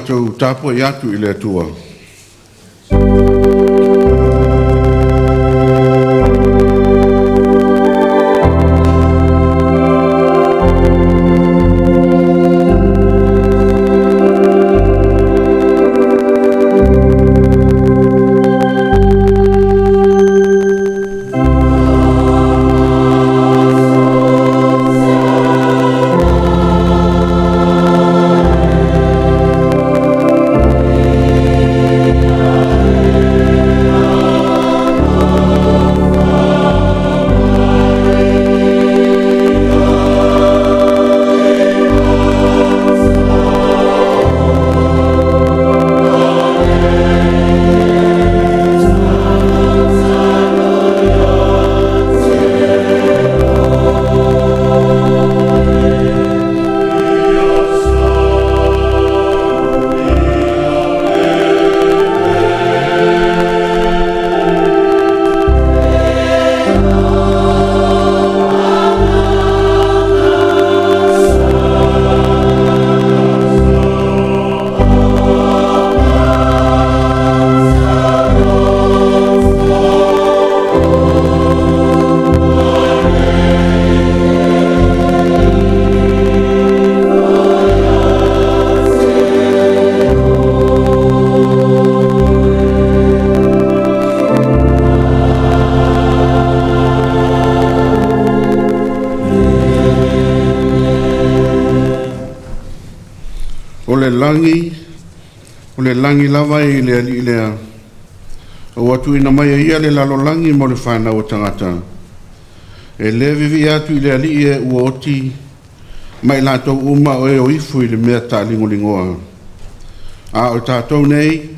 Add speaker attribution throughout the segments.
Speaker 1: Matou tapuai atu i le Atua. O le lagi, o le lagi lava e i le Alii lea, ua tuuina mai e Ia le lalolagi mo le fanau a tagata. E le vivii atu i le Alii e ua oti ma i latou uma o e o ifo i le mea taaligoligoa. A o tatou nei,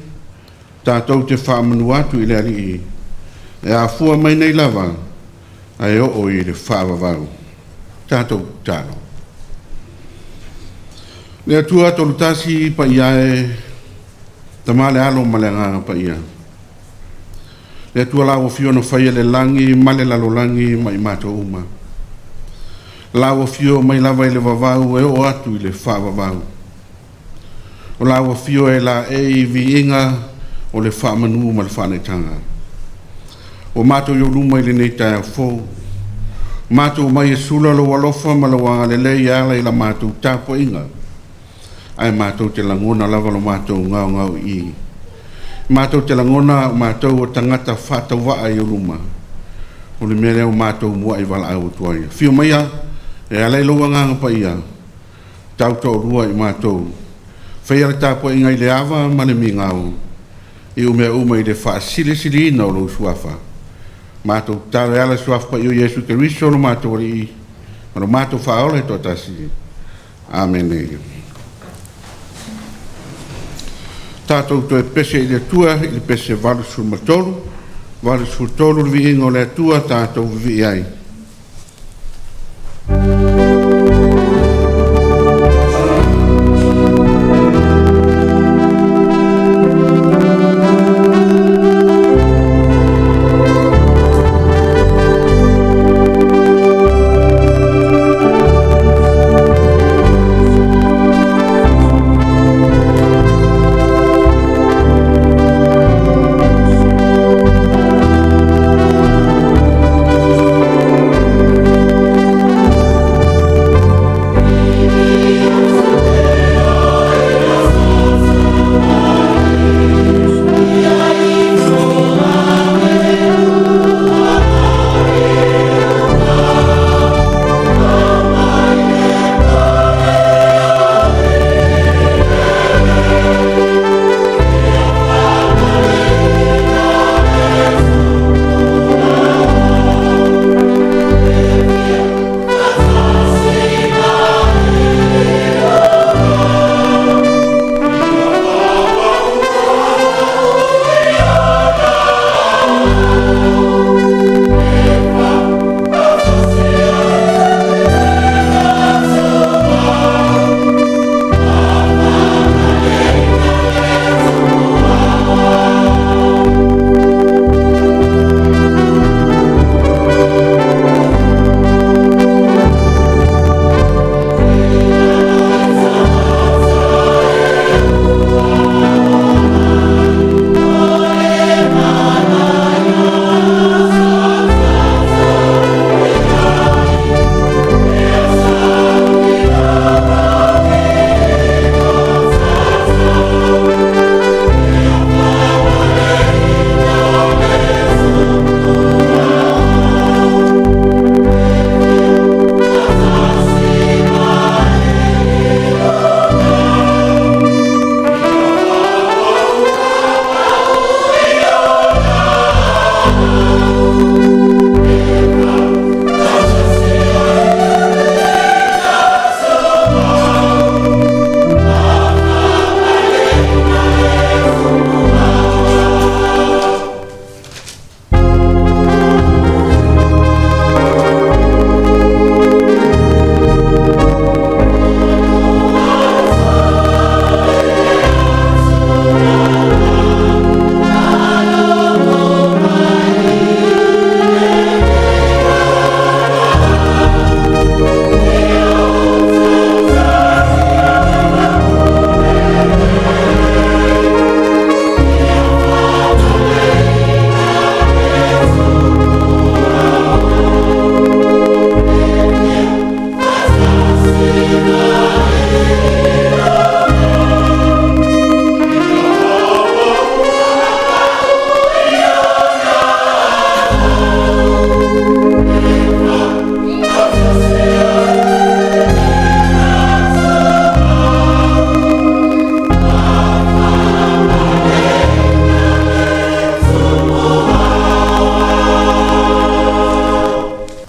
Speaker 1: tatou te faamanu atu i le Alii, e afua mai nei lava ae oo i le faavavau. Tatou tatalo. Le Atua Tolutasi Paia e, Tama le Alo ma le Agaga Paia, le Atua lau Afio na faia le lagi ma le lalolagi ma i matou uma. Lau Afio mai lava i le vavau e oo atu i le faavavau. O lau Afio e laei viiga o le faamanu ma le faanaitaga. Ua matou i ou luma i lenei taeao fou, matou omai e sula lou alofa ma lou agalelei e ala i la matou tapuaiga, ae matou te lagona lava lo matou gaogaoii. Matou te lagona o matou o tagata faatauvaa i ou luma, o le mea lea ua matou muai valaau atu ai. Afio maia e ala i lou Agaga Paia, tautoalua i matou, faia le tapuaiga i le ava ma le migao, iu mea uma i le faasilisiliina o lou Suafa. Matou tatalo e ala i le Suafa Paia o Iesu Keriso lo matou Alii ma lo matou Faaola e toatasi. Amene. Tatou toe pese i le Atua i le pese 83, 83 le viiga o le Atua, tatou vivii ai.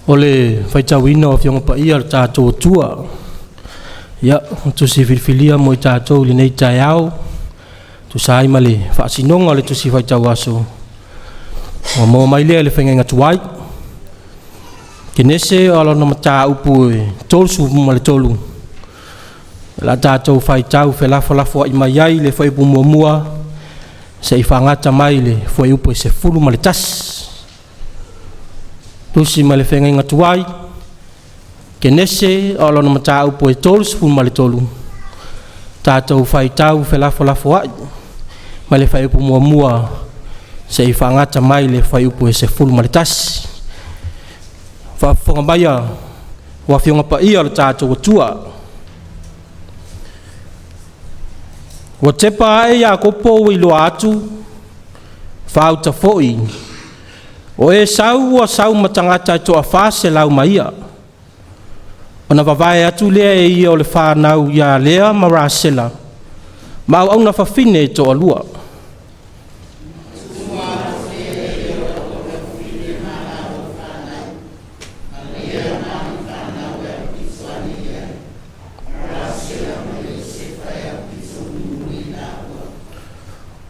Speaker 2: O le faitauina o Afioga Paia o le tatou Atua. Ia, tusi filifilia mo i tatou i lenei taeao, tusa ai ma le faasinoga o le tusi faitau aso, ua maua mai lea i le faiga tuai. Kenese o lona mataupu e 33, la tatou faitau felafolafoai mai ai le fuaiupu 1 seia faagata mai le fuaiupu e 11. Tusi mai le Feagaiga Tuai, Kenese o lona mataupu e 33, tatou faitau felafolafoai mai le fuaiupu 1 seia faagata mai le fuaiupu e 11. Faafofoga mai a Afioga Paia o le tatou Atua. Ua tepa ae Iakopo ua iloa atu, faauta foi, o Esau ua sau ma tagata e toa-400 ma ia. Ona vavae atu lea e ia o le fanau ia Lea ma Rasela, ma auauna fafine e toalua.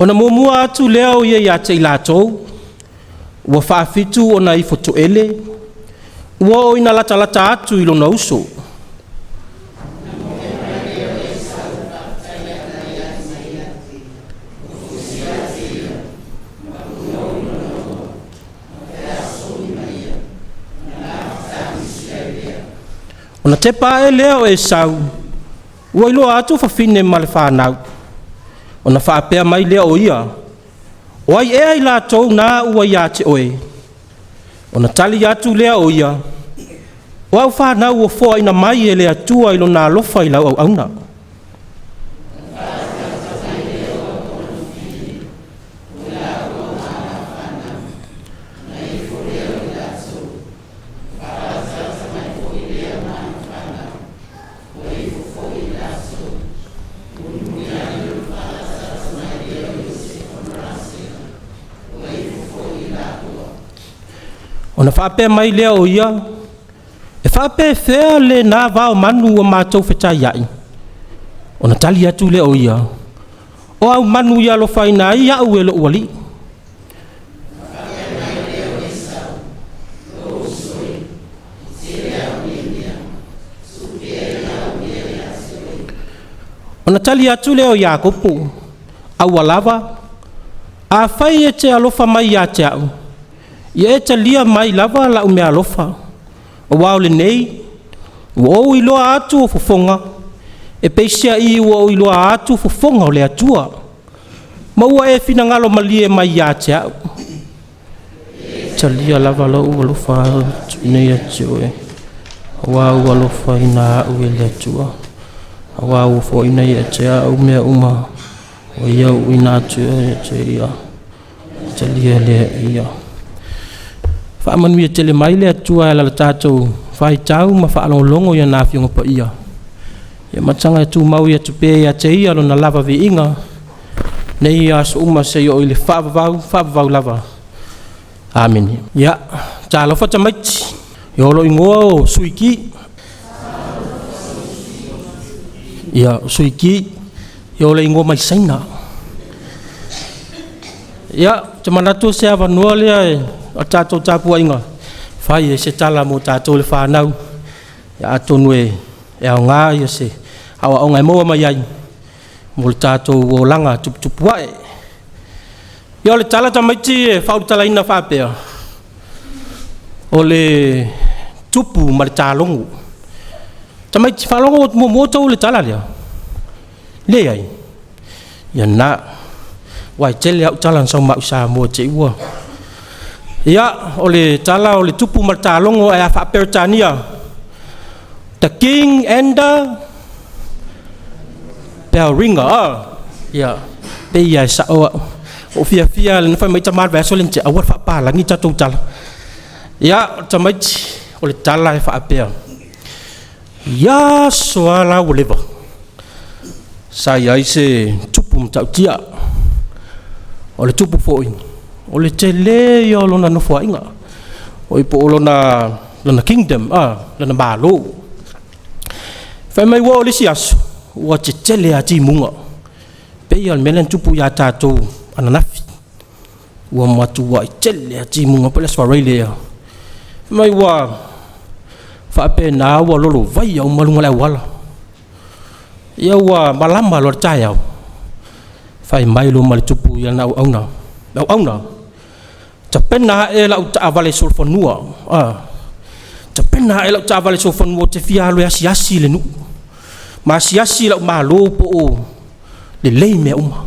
Speaker 2: Ona muamua atu lea o ia ia te i latou, ua faafitu ona ifo toele, ua oo ina latalata atu i lona uso. Ona tepa ae lea o Esau, ua iloa atu fafine ma le fanau. Ona faapea mai lea o ia, “O ai ea i latou na ua ia te oe?” Ona tali atu lea o ia, “O au fanau ua foaina mai e le Atua i lona alofa i lau auauna.” Ona faapea mai lea o ia, “E faapefea lena vao manu ua matou fetaiai?” Ona tali atu lea o ia, “O au manu i alofaina ai au e lou alii.” Ona tali atu lea o Iakopo, “Aua lava, afai e te alofa mai ia te au, ia e talia mai lava lau meaalofa, aua o lenei ua ou iloa atu ou fofoga, e peiseai ua ou iloa atu fofoga o le Atua, ma ua e finagalo malie mai ia te au. Talia lava lou alofa atu nei ia te oe, aua ua alofaina au e le Atua, aua ua foaina ia te au mea uma ua ia uuina atu ia te ia. Talia lea e ia. Faamanuia tele mai le Atua e ala i le tatou faitau ma faalogologo i ana Afioga Paia. Ia mataga e tumau atu pea ia te ia lona lava viiga, nei aso uma seia oo i le faavavau, faavavau lava. Amene. Ia, talofa tamaiti. Ia o lou igoa o Suiki. Ia, o Suiki, ia o le igoa mai Saina. Ia, ou te manatu o se avanoa lea e o le tatou tapuaiga, fai ai se tala mo tatou le fanau. Ia atonu e aoga ia se aoaoga e maua mai ai mo le tatou olaga tuputupu ae. Ia o le tala tamaiti e faaulutalaina faapea, o le tupu ma le talogo. Tamaiti faalogo muamua outou i le tala lea? Leai. Ia na. Aua e tele au tala na sau ma au i Samoa te i ua. Ia, o le tala o le tupu ma le talogo ae a faa-Peretania, The King and the Bell Ringer. Ah. Ia, pei ia e sao au. Ua fiafia le fai mai tama le vaiaso le tea, aua le faapalagi tatou tala. Ia, tamaiti, o le tala e faapea. Ia aso a la ua leva. Sa i ai se tupu matautia. O le tupu foi, o le tele ia o lona nofoaiga. O i po o lona lana kingdom, lana malo. Fai mai ua o le isi aso, ua tetele lava timuga. Pei lava o le mea lea na tupu ia tatou ananafi. Ua matuai tele lava timuga po o le Aso Faraile ea. Fai mai ua faapena ua lolovaia uma luga o le auala. Ia ua malama loa i le taeao, fai mai loa ma le tupu i lana auauna, “Le auauna, tapena ae lau taavale solofanua, tapena ae lau taavale solofanua ou te fia alu e asiasi i le nuu, ma asiasi i lou malo po o lelei mea uma.”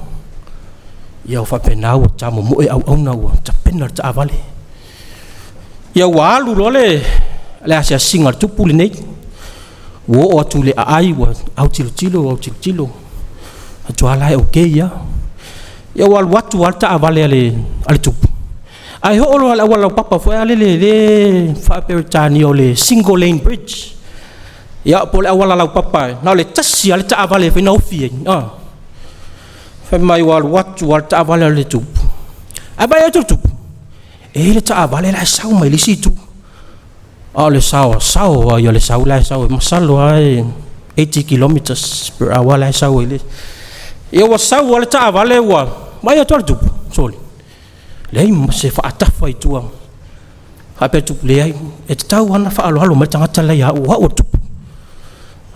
Speaker 2: Ia ua faapena ua tamomoe auauna ua tapena le taavale. Ia ua alu loa le asiasiga a le tupu lenei, ua oo atu i le aai ua autilotilo autilotilo, atu lava la e okay lava. Ia ua alu atu lava le taavale a le tupu, ae oo loa i le auala laupapa foi lele e faa-Peretania o le single lane bridge. Ia po o le auala laupapa na o le tasi lava le taavale e mafai ona ofi ai. Fai mai ua alu atu lava le taavale a le tupu, ae vaai atu le tupu, e i ai le taavale la e sau mai le isi itu. A o le saoasaoa ia o le sau la e sau ai, masalo lava e 80 kilometers per hour la e sau ai. Ia ua sau lava le taavale ua vaai atu lava le tupu, sole, leai ma se faatafa i tua. Faapea le tupu, leai, e tatau lava ona faaaloalo mai le tagata la e ia au, o au o le tupu.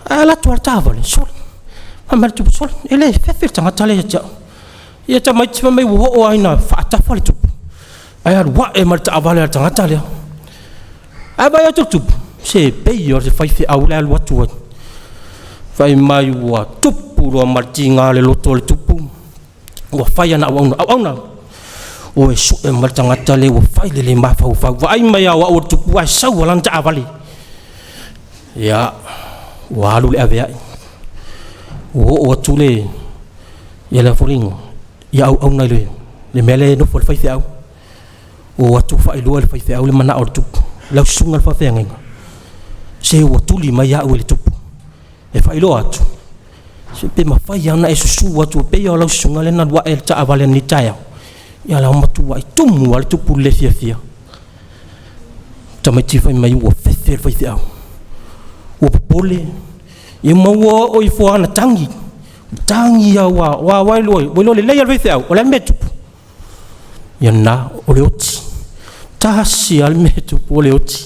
Speaker 2: Ae alu atu lava le taavale, sole, fai mai le tupu, sole, e le fefe le tagata la e ia te au. Ia tamaiti fai mai ua oo lava ina faatafa le tupu, ae alu ae ma le taavale a le tagata lea. Ae vaai atu le tupu, se pei o se faifeau la e alu atu ai. Fai mai ua tupu loa ma le tiga o le loto o le tupu, ua fai ana auauna, auauna, o e sue mai le tagata lea ua fai le le mafaufau, vaai mai lava o au o le tupu ae sau ma lana taavale. Ia, ua alu le aveai, ua oo atu le foliga i auauna i le mea lea e nofo ai le faifeau. Ua o atu faailoa e le faifeau le manao o le tupu, lau susuga i le faafeagaiga, se ua tuli mai au e le tupu e faailoa atu, se pe mafai lava ona e susu atu pei lava o lau susuga lea na alu ae i le taavale nei i le taeao, ia o la ua matuai tumu lava le tupu i le le fiafia. Tamaiti fai mai ua fefe le faifeau, ua popole, ia ma ua oo ifo lava ina tagi, tagi lava aua ua iloa lelei lava e le faifeau o le a le mea e tupu. Ia lena, o le oti. Tasi lava le mea e tupu o le oti.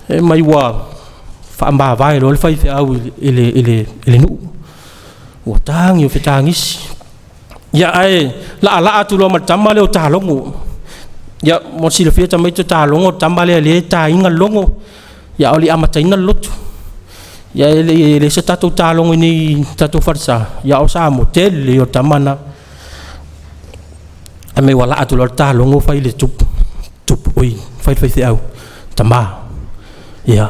Speaker 2: Fai mai ua faamavae loa le faifeau i le nuu, ua tagi ua fetagisi. Ia ae laalaa atu loa ma le tama lea o Talogo. Ia mo le silafia tamaiti o Talogo o le tama lea o lea e taina le logo, a o le i amataina le lotu. Ia e le o se tatou talogo i inei i le tatou falesa, a o Samoa, tele ia o tama na. Fai mai ua laa atu loa le talogo fai i le tupu, tupu, oi, fai i le faifeau, tama, ia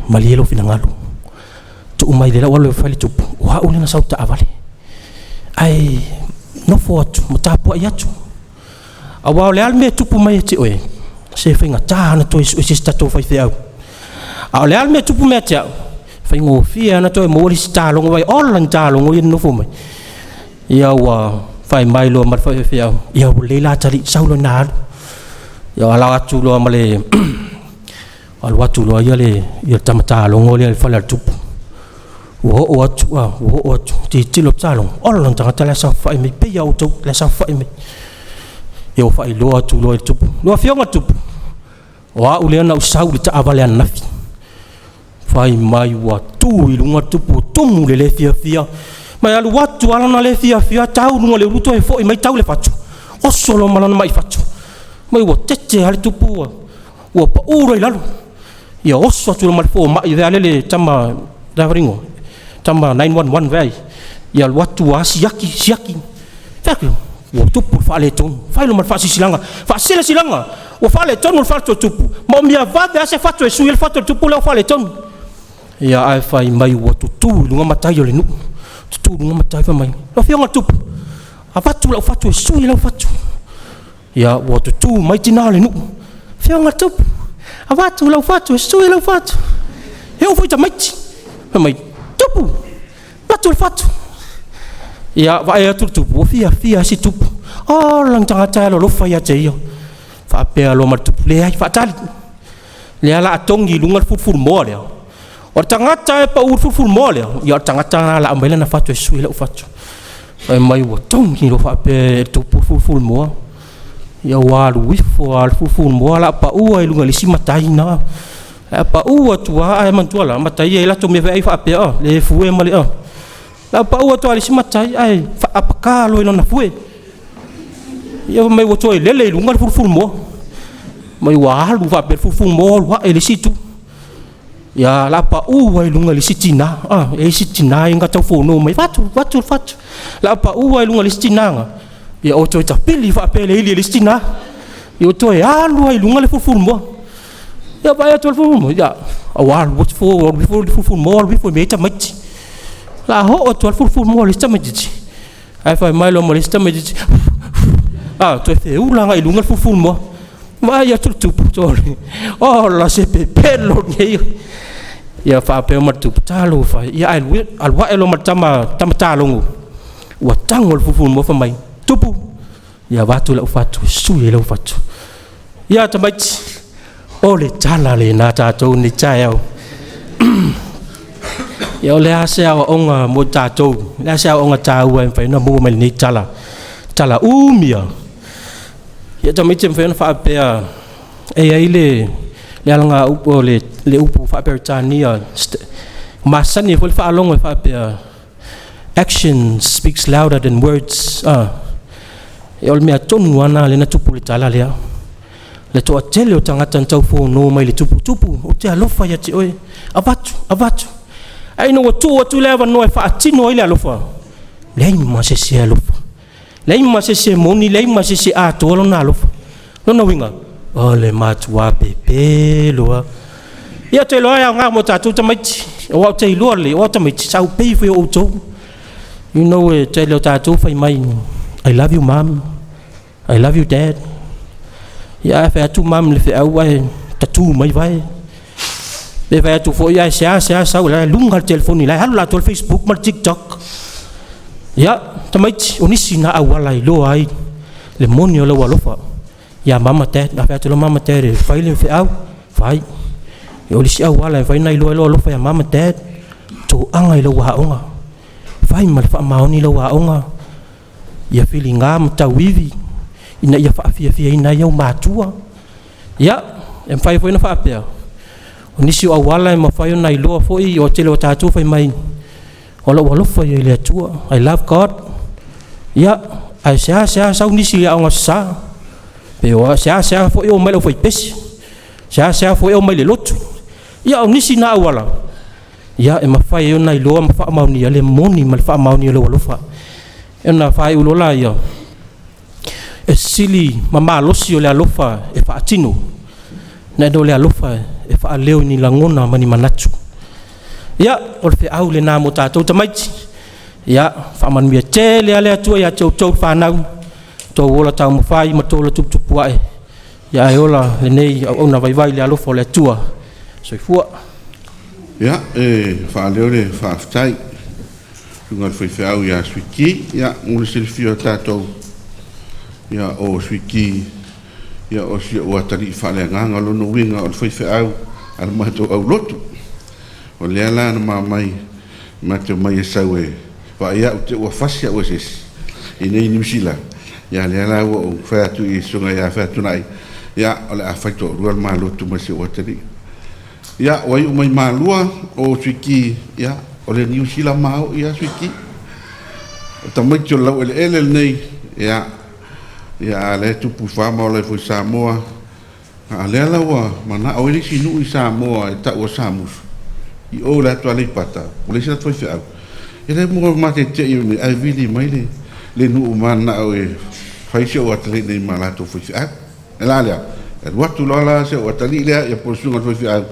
Speaker 2: malie lou finagalo, tuu mai o lea o le a ou alu e fai le tupu, o au lea na sau i le taavale. Ae nofo atu ma tapuai atu. Aua o le a le mea e tupu mai ia te oe, se faigata ona toe sue se isi tatou faifeau. A o le a le mea e tupu mai ia te au, e faigofie lava ona toe maua le isi talogo, vaai, ola ni talogo ia e nonofo mai. Ia ua fai mai loa ma le faifeau, ia ua lelei la atalii, sau loa ina alu. Ia ala atu loa ma le alu atu loa ia le tama talogo lea i le fale o le tupu. Ua oo atu, ua oo atu, tilotilo Talogo, ola le tagata la e saofai mai, pei lava o outou la e saofai mai. Ia ua faailoa atu loa i le tupu, lau Afioga i le tupu, o au lea na ou sau i le taavale ananafi. Fai mai ua tu i luga le tupu, tumu i le le fiafia. Ma e alu atu lava lona le fiafia tau i luga o le ulu toe foi mai tau i le fatu, oso loa ma lana mai fatu. Mai ua tete lava le tupu ua pau loa i lalo. Ia oso atu loa ma le fomai lea le tama tama 911 vai. Ia alu atu lava siaki siaki. Fai ua tupu le faaletonu. Fai loa ma le faasilasilaga, faasilasilaga ua faaletonu le fatu o le tupu, ma o mea vave lava se fatu e sui ai le fatu o le tupu lea ua faaletonu. Ia ae fai mai ua tutu i luga matai o le nuu. Tutu i luga matai fai mai, lau Afioga i le tupu, avatu lau fatu e sui lau fatu. Ia ua tutu mai tina o le nuu. Afioga i le tupu, avatu lau fatu e sui lau fatu. E oo foi i tamaiti. Fai mai, tupu, avatu le fatu. Ia vaai atu le tupu, ua fiafia lava si tupu. Ola le tagata e alolofa ia te ia. Faapea loa ma le tupu, leai, faatali. Lea la togi i luga le fulufulumoa lea. O le tagata e pau le fulufulumoa lea, ia o le tagata lena la aumai lana fatu e sui lau fatu. Fai mai ua togi loa faapea e le tupu le fulufulumoa. Ia ua alu ifo lava le fulufulumoa o le a pau ai i luga i le isi matai na. A pau atu lava, ae manatua la, matai ia e i ai latou mea foi faapea, le fue ma le La pau atu lava i le isi matai ae faapaka loa i lona fue. Ia fai mai ua toe lele i luga le fulufulumoa. Mai ua alu faapea le fulufulumoa alu ae i le isi itu. Ia la pau ai i luga i le isi tina. E isi tina ia na taufono mai, fatu, fatu, fatu. La pau ai i luga i le isi tina na, ia o toe tapili faapea le ili e le isi tina. Ia o toe alu ai i luga le fulufulumoa. Ia vaai atu le fulufulumoa, ia ua alu atu fo, alu ifo le fulufulumoa alu ifo i mea e tamaiti. La oo atu lava le fulufulumoa i le isi tamaitiiti, ae fai mai loa ma le isi tamaitiiti, toe feula agai i luga le fulufulumoa. Vaai atu le tupu, sole, ola se pepelo lenei. Ia faapea mai le tupu, talofa e. Ia ae alu ae loa ma le tama talogo, ua tago i le fulufulumoa fai mai, tupu, ia avatu lau fatu e sui ai lau fatu. Ia tamaiti, o le tala lena a tatou i lenei taeao. Ia o le a se aoaoga mo tatou, o le a se aoaoga taua e mafai ona maua mai lenei tala, tala umi lava. Ia tamaiti e mafai ona faapea e i ai le alagaupu o le upu faa-Peretania masani ai foi le faalogo e faapea, action speaks louder than words. O le mea tonu lava lena lea na tupu i le tala lea. Le toatele o tagata na taufono mai i le tupu, tupu, ou te alofa ia te oe, avatu, avatu. Ae ina ua tuu atu le avanoa e faatino ai le alofa, leai ma se isi e alofa. Leai ma se isi e moni, leai ma se isi e atoa lona alofa. Lona uiga, o le matua pepelo lava. Ia ou te iloa e aoga mo tatou tamaiti, aua ou te iloa lelei, o au tamaiti, sa ou pei foi o outou. You know, e tele o tatou fai mai, I love you mom, I love you dad. Ia ae fai atu mom i le feau ae tatu mai vae. Pe fai atu foi ae sea sea sau la luga le telefoni la e alu latou le Facebook ma le TikTok. Ia, tamaiti, o nisi na auala e iloa ai le moni o lau alofa. Ia mama dad, a fai atu la mama dad e fai le feau, fai. O le isi auala e fai na iloa ai lou alofa ia mama dad, toaga i lau aoga. Fai ma le faamaoni lau aoga, ia filiga ma tauivi, ina ia faafiafiaina ai au matua. Ia, e mafai foi ona faapea, o nisi o auala e mafai ona iloa foi o tele o tatou fai mai, o lou alofa ia i le Atua, I love God. Ia, ae sea sea sau nisi i aoga sasa. Pe o sea sea foi o mai lau faipesi. Sea sea foi o mai le lotu. Ia o nisi na auala, ia e mafai ai ona iloa ma faamaonia le moni ma le faamaoni o lou alofa. E ona faaiu loa ia, e sili ma malosi o le alofa e faatino, nai lo le alofa e faaleo i ni lagona ma ni manatu. Ia, o le feau lena mo tatou tamaiti. Ia, faamanuia tele lava le Atua ia te outou fanau, tou ola taumafai ma tou ola tuputupuae, ia ae ola lenei auauna vaivai i le alofa o le Atua. Soifua.
Speaker 1: Ia, e faaleo le faafetai susuga i le faifeau ia Suiki. Ia, mo le silafia e tatou, ia, o Suiki, ia, o si ou atalii faaleagaga, o lona uiga o le faifeau a le matou aulotu. O lea la na mamai ma te omai e sau e vaai au te ua fasi au e se isi i nei Niu Sila. Ia lea la ua ou fai atu i susuga ia Featunai, ia o le a fai toalua le malotu ma si ou atalii. Ia ua iu mai Malua o Suiki, ia o le Niu Sila maoi a Suiki. O tamaiti o le laueleele lenei, ia a lea e tupu i ma ola ai foi i Samoa. A lea la ua manao ai le isi nuu i Samoa e tau o Samusu, i o le atu Aleipata, ua leai se latou faifeau. E le mo matete'i ae vili mai le nuu mananao e fai si ou atalii nei ma latou faifeau. E la lea, e alu atu loa la si ou atalii lea, ia po o le susuga i le faifeau,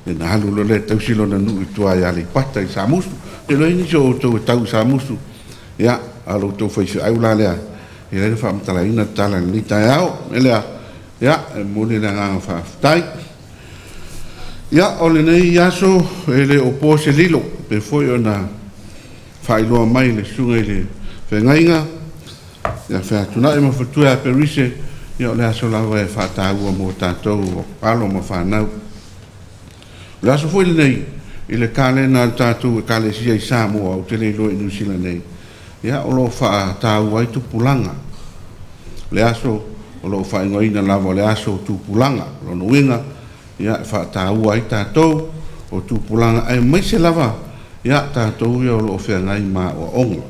Speaker 1: ia na alu loa lea e tausi lona nuu i tua i Aleipata i Samusu. E iloa nisi o outou e tau i Samusu, ia, a lo outou faifeau la lea, e le faamatalaina le tala i lenei taeao. E lea, ia, e momoli le agaga faafetai. Ia, o lenei aso, e le o po se lilo, pe foi ona faailoa mai le susuga i le feagaiga, ia Featunai ma faletua ia Perise, ia o le aso lava e faataua mo tatou alo ma fanau. O le aso foi lenei i le kalena a le tatou Ekalesia i Samoa, ou te le iloa i Niu Sila nei, ia, o lo o faataua ai tupulaga. O le aso o lo o faaigoaina lava o le aso o tupulaga. O lona uiga, ia, e faataua ai tatou o tupulaga, aemaise lava, ia, tatou ia o lo o feagai ma aoaoga.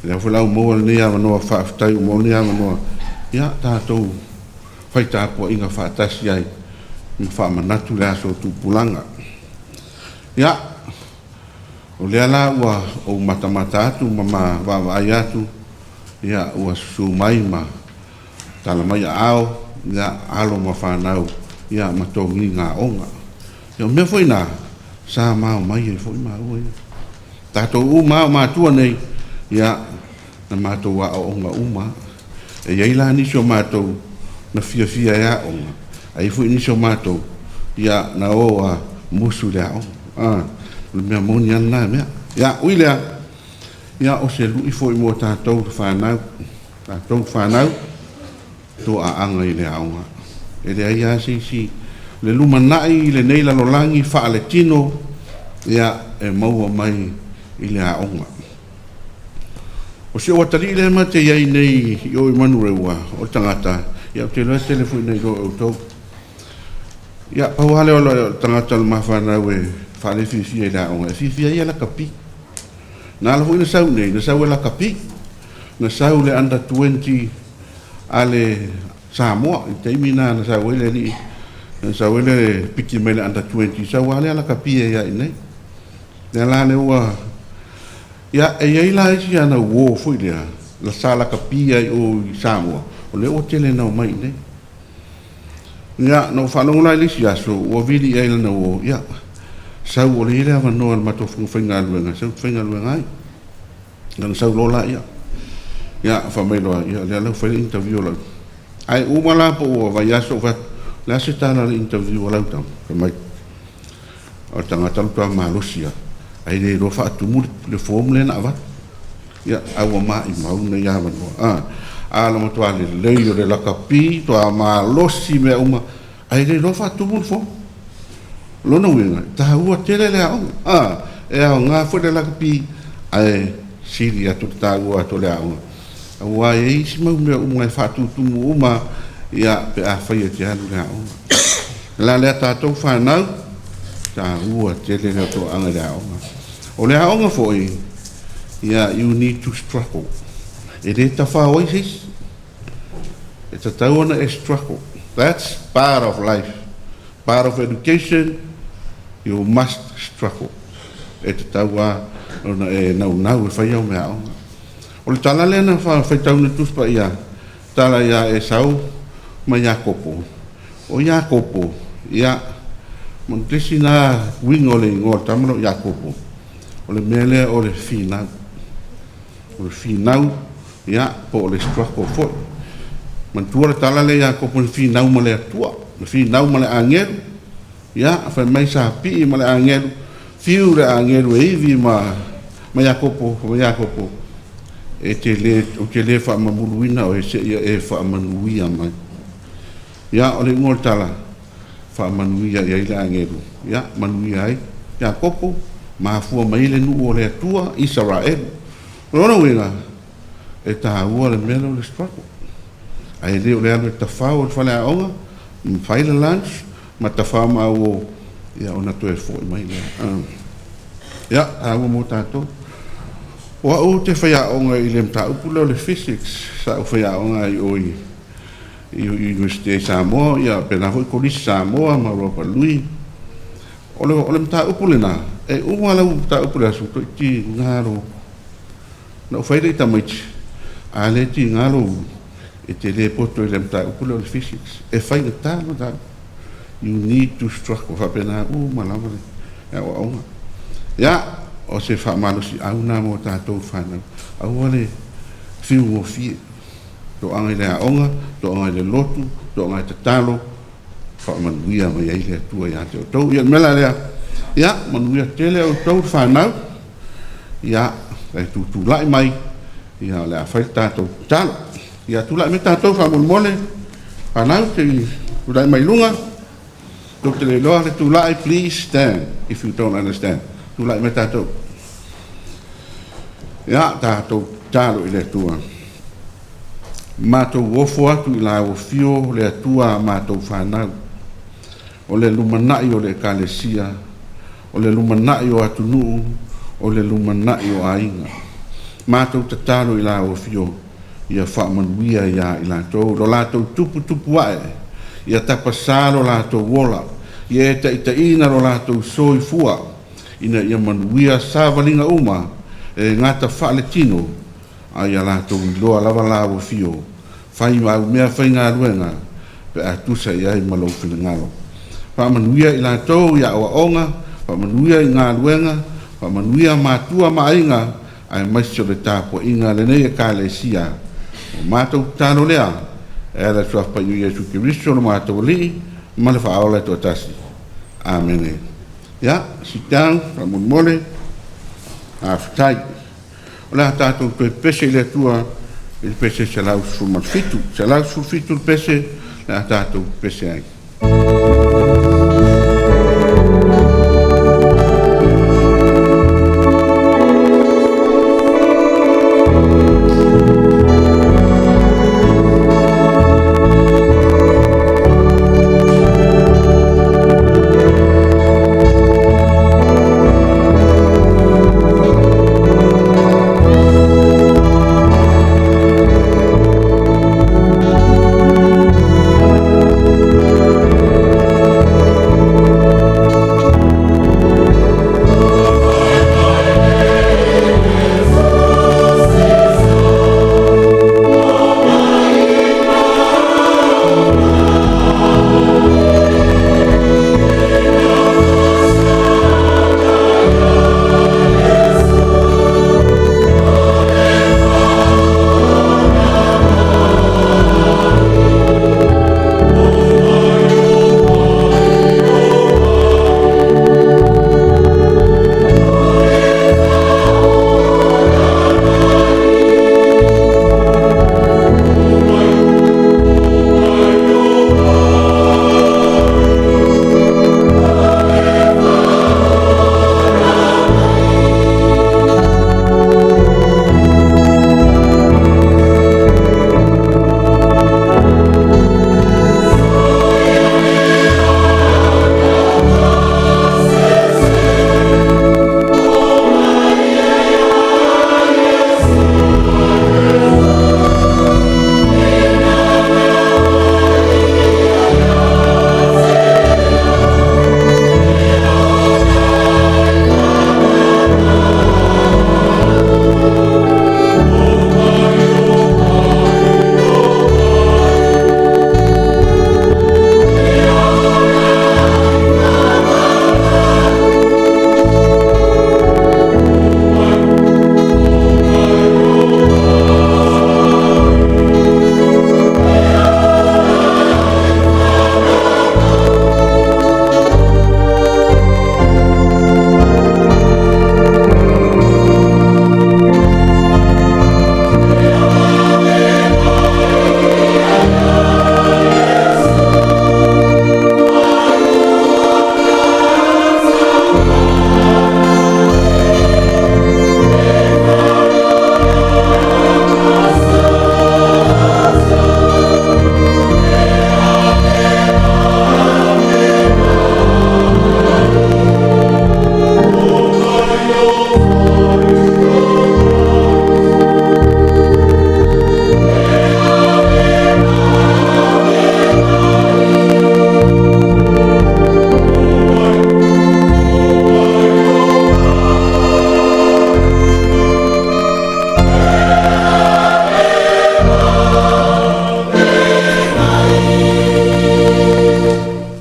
Speaker 1: O lea foi la ua maua lenei avanoa, faafetai ua maua lenei avanoa, ia tatou fai tapuaiga faatasi ai ma faamanatu le aso o tupulaga. Ia, o lea la ua ou matamata atu ma vaavaai atu, ia, ua susu mai ma tala mai aao, ia, alo ma fanau, ia, ma togiga aoga. Ia, o mea foi na sa mao mai ai foi maua ia. Tatou uma lava o matua nei, ia, na matou aooga uma lava. E i ai la nisi o matou na fiafia e aoga, ae i ai foi nisi o matou, ia, na o a musu i le aoga. Ah, o le mea moni lava lena mea. Ia, ui lea, ia, o se lui foi mo tatou fanau, tatou fanau, toaaga i le aoga. E leai lava se isi, le lumanai i lenei lalolagi faaletino, ia, e maua mai i le aoga. O si ou atalii lea ma te i ai nei i o i Manurewa, o le tagata, ia ou te iloa e tele foi ina iloa e outou. Ia, pau lava lea o le tagata o le mafanau e faalefiafia i le aoga, e fiafia ai ia lakapi. Na ala foi na sau nei, na sau e lakapi. Na sau le under 20 a le Samoa, i taimi na na sau ai le alii, na sau ai le piki mai le under 20, sau lava lea lakapi ai lava i inei. Lea la lea ua... Ia, e i ai la isi ana uo foi lea, la sa lakapi ai o i Samoa, o lea ua tele na omai i inei. Ia, na ou faalogo la i le isi aso, ua vili i ai lana uo, ia, sau o lea e i ai le avanoa i le matou faigaluega, sau e te faigaluega ai. Ona sau loa laia. Ia, fai mai loa, ia, o lea la ua fai le interview a lau... Ae uma la po ua vaiaso ou fai atu, o le a se tala o le interview a lau tama? Fai mai, o le tagata le matua malosi lava, ae le iloa faatumu le form lea na avatu. Ia, a ua maumau lenei avanoa. A, a na matua lelei o le lakapi, matua malosi mea uma, ae le iloa faatumu le form. O lona uiga, e taua tele le aoga. A, e aoga foi le lakapi, ae sili atu le taua atu o le aoga. Aua e i ai isi mau mea uma e faatutumu uma, ia, pe a fai e te alu i le aoga. O la lea tatou fanau, taua tele le toaga i le aoga. O le aoga foi, ia, you need to struggle. E le tafao ai se isi. E tatau ona e struggle. That's part of life. Part of education, you must struggle. E tatau lava ona e naunau e fai au mea aoga. O le tala lea na faitau na Tusi Paia, tala ia Esau ma Iakopo. O Iakopo, ia, ma le isi na uiga o le igoa o le tama lea o Iakopo, o le mea lea o le finau. O le finau, ia, po o le struggle foi. Manatua le tala lea Iakopo na finau ma le Atua, na finau ma le agelu, ia, fai mai sa pii ma le agelu, fiu le agelu e ivi ma Iakopo, ma Iakopo, e te le, ou te le faamamuluina o e se ia e faamanuia mai. Ia, o le iuga o le tala, faamanuia i ai le agelu, ia, manuia ai Iakopo, mafua mai le nuu o le Atua, Isaraelu. O lona uiga, e taua le mea lea o le struggle. Ae le o le alu e tafao o le faleaoga, ma fai le lunch, ma tafao ma auo, ia ona toe foi mai lea. Ia, taua mo tatou. O au te faiaoga i le mataupu lea o le physics, sa ou faiaoga ai o i University i Samoa, ia pena foi Kolisi Samoa ma Robert Louis. O le mataupu lena, e uma lau mataupu le aso, toeitiiti galo. Na ou fai le i tamaiti, a le tiga lou, e te le poto i le mataupu lea o le physics. E faigata le mataupu. You need to struggle. Faapena uma lava le aoaoga. Ia, o se faamalosi au na mo tatou fanau. Aua le fiugofie. Toaga i le aoga, toaga i le lotu, toaga i tatalo, faamanuia mai ai le Atua ia te outou. Ia, le mea la lea, ia, manuia tele outou le fanau, ia, e tutulai mai, ia, o le a fai le tatou tatalo. Ia, tulai mai tatou faamolemole, fanau, te tulai mai luga. Tou te le iloa le tulai, please stand if you don't understand. Tulai mai tatou. Ia, tatou tatalo i le Atua. Matou ofo atu i lau afio le Atua a matou fanau. O le lumanai o le Ekalesia, o le lumanai o atunuu, o le lumanai o aiga. Matou tatalo i lau afio, ia faamanuia ia i latou, lo latou tuputupu ae, ia tapasā lo latou ola, ia e taitaiina lo latou soifua, ina ia manuia savaliga uma, e gata faaletino, a ia latou iloa lava lau afio, fai ma au mea faigaluega, pe a tusa i ai ma lou finagalo. Faamanuia i latou i aoaoga, faamanuia i galuega, faamanuia matua ma aiga, aemaise o le tapuaiga a lenei Ekalesia. O matou tatalo lea, e ala i le Suafa Paia o Iesu Keriso lo matou Alii ma le Faaola e toatasi. Amene. Ia, sit down, faamolemole. Faafetai. O le a tatou toe pese i le Atua i le pese 117. 117 le pese, o le a tatou pese ai.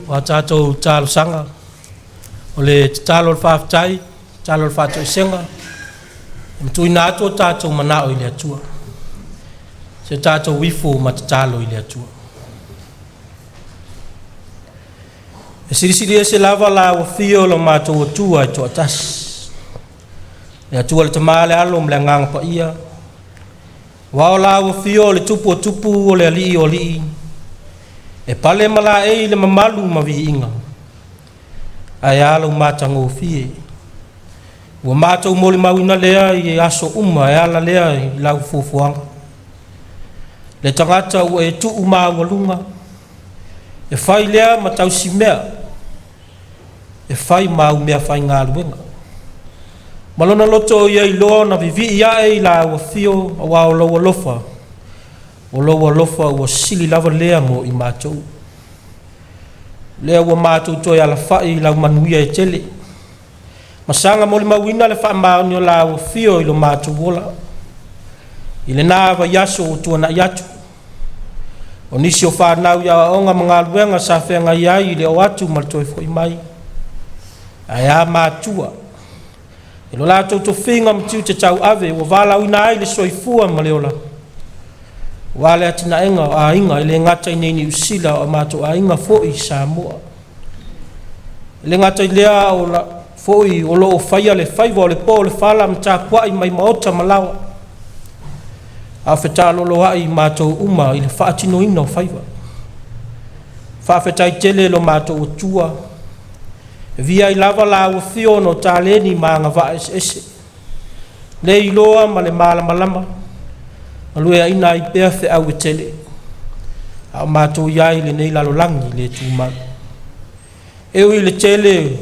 Speaker 2: O a tatou talosaga, o le tatalo o le faafetai, tatalo o le faatoesega, e tuuina atu o tatou manao i le Atua. Se tatou ifo ma tatalo i le Atua. E silisili ese lava lau afio o lo matou Atua e toatasi. Le Atua le Tama le Alo ma le Agaga Paia, aua o lau afio o le Tupu o Tupu o le Alii o Alii, e pale ma laei le mamalu ma viiga. Ae a lou matagofie ua matou molimauina lea i aso uma e ala lea i lau fuafuaga. Le tagata ua e tuu maualuga e fai lea ma tausimea e fai ma au meafaigaluega, ma lona loto ia iloa ona vivii ae i lau afio, aua o lou alofa, o lou alofa ua sili lava lea mo i matou. Lea ua matou toe alafai i lau manuia e tele, ma saga molimauina le faamaoni o lau afio i lo matou ola. I lena vaiaso ua tuanai atu, o nisi o fanau i aoaoga ma galuega sa feagai ai i le o atu ma le toe foi mai, ae a matua i lo latou tofiga ma tiute tauave ua valaauina ai le soifua ma le ola, aua le atinaeina o aiga, e le gata i inei i Niu Sila, a o matou aiga foi i Samoa. E le gata i lea, a o la foi o lo o faia le faiva o le po o le fala ma tapuai mai maota ma laoa, a o fetaaloloai matou uma i le faatinoina o faiva. Faafetai tele i lo matou Atua, e vivia ai lava lau afio ona o taleni ma agavaa eseese, le iloa ma le malamalama, galueaina ai pea feau e tele, a o matou i ai i lenei lalolagi le tumau. E ui i le tele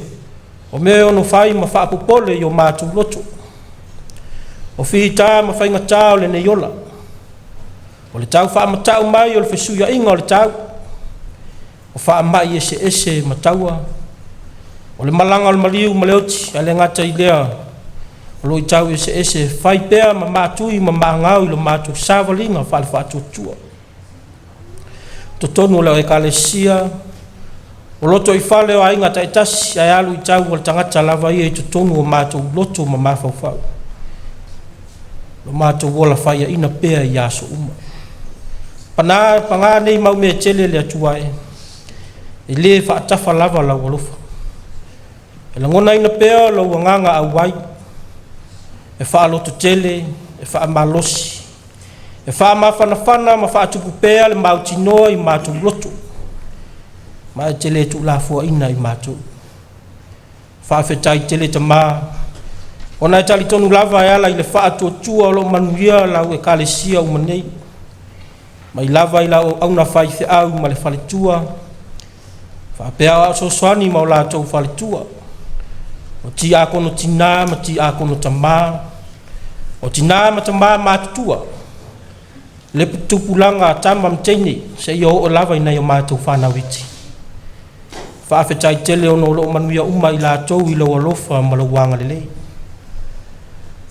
Speaker 2: o mea e ono fai ma faapopole i o matou loto, o fita ma faigata o lenei ola, o le tau faamatau mai o le fesuiaiga o le tau, o faamai eseese ma taua, o le malaga a le maliu ma le oti, ae le gata i lea o luitau eseese e fai pea ma matui ma magao i lo matou savaliga faale-faatuatua. Totonu o lau Ekalesia, o lotoifale o aiga taitasi, ae a luitau o le tagata lava ia i totonu o matou loto ma mafaufau, lo matou ola faiaina pea i aso uma. Paga nei mau mea e tele le Atua e, e le faatafa lava lau alofa. E lagonaina pea lou agaga auai, e faalototele, e faamalosi, e faamafanafana ma faatupu pea le mautinoa i matou loto, ma e te le tuulafoaina i matou. Faafetai tele Tama, ona e talitonu lava e ala i le faatuatua o lo o manuia lau Ekalesia uma nei, mai lava i lau auauna faifeau ma le faletua, faapea Aoao Fesoasoani ma o latou faletua, o tiakono tinā ma tiakono tamā, o tina ma tama matutua, le tupulaga a tama ma teine, seia oo lava i nai a matou fanau iti. Faafetai tele ona o lo o manuia uma i latou i lou alofa ma lou agalelei.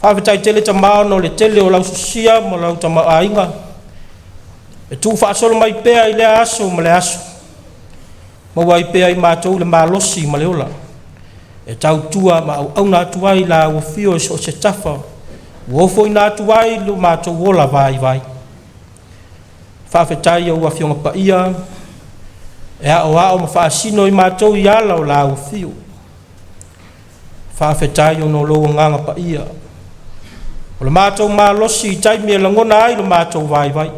Speaker 2: Faafetai tele Tama ona o le tele o lau sosia ma lau tamaoaiga e tuufaasolo mai pea i lea aso ma le aso, maua ai pea e i matou le malosi ma le ola e tautua ma auauna atu ai i lau afio i so o se tafa ua ofoina atu ai lo matou ola vaivai. Faafetai i ou Afioga Paia e aoao ma faasino i matou i ala o lau afio. Faafetai ona o lou agaga paia, o le matou malosi i taimi e lagona ai lo matou vaivai.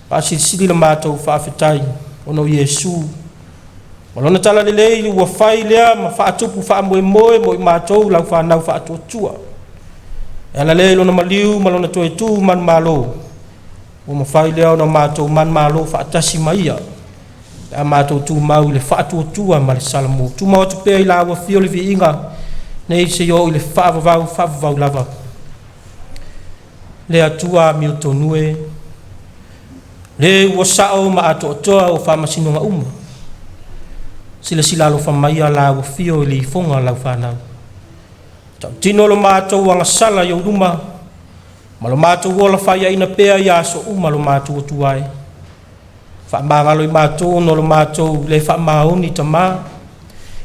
Speaker 2: Faasilisili le matou faafetai ona o Iesu ma lona talalelei ua fai lea ma faatupu faamoemoe mo i matou lau fanau faatuatua. E ala lea i lona maliu ma lona toe tu manumalo, ua mafai lea ona matou manumalo faatasi ma ia pe a matou tumau i le faatuatua ma le salamo. Tumau atu pea i lau afio le viiga nei seia oo i le faavavau, faavavau lava. Le Atua amiotonu e, le ua sao ma atoatoa au faamasinoga uma, silasila alofa maia lau afio i le ifoga a lau fanau. Tautino lo matou agasala i ou luma ma lo matou ola faiaina pea ia aso uma lo matou Atua e. Faamagalo i matou ona o lo matou le faamaoni Tama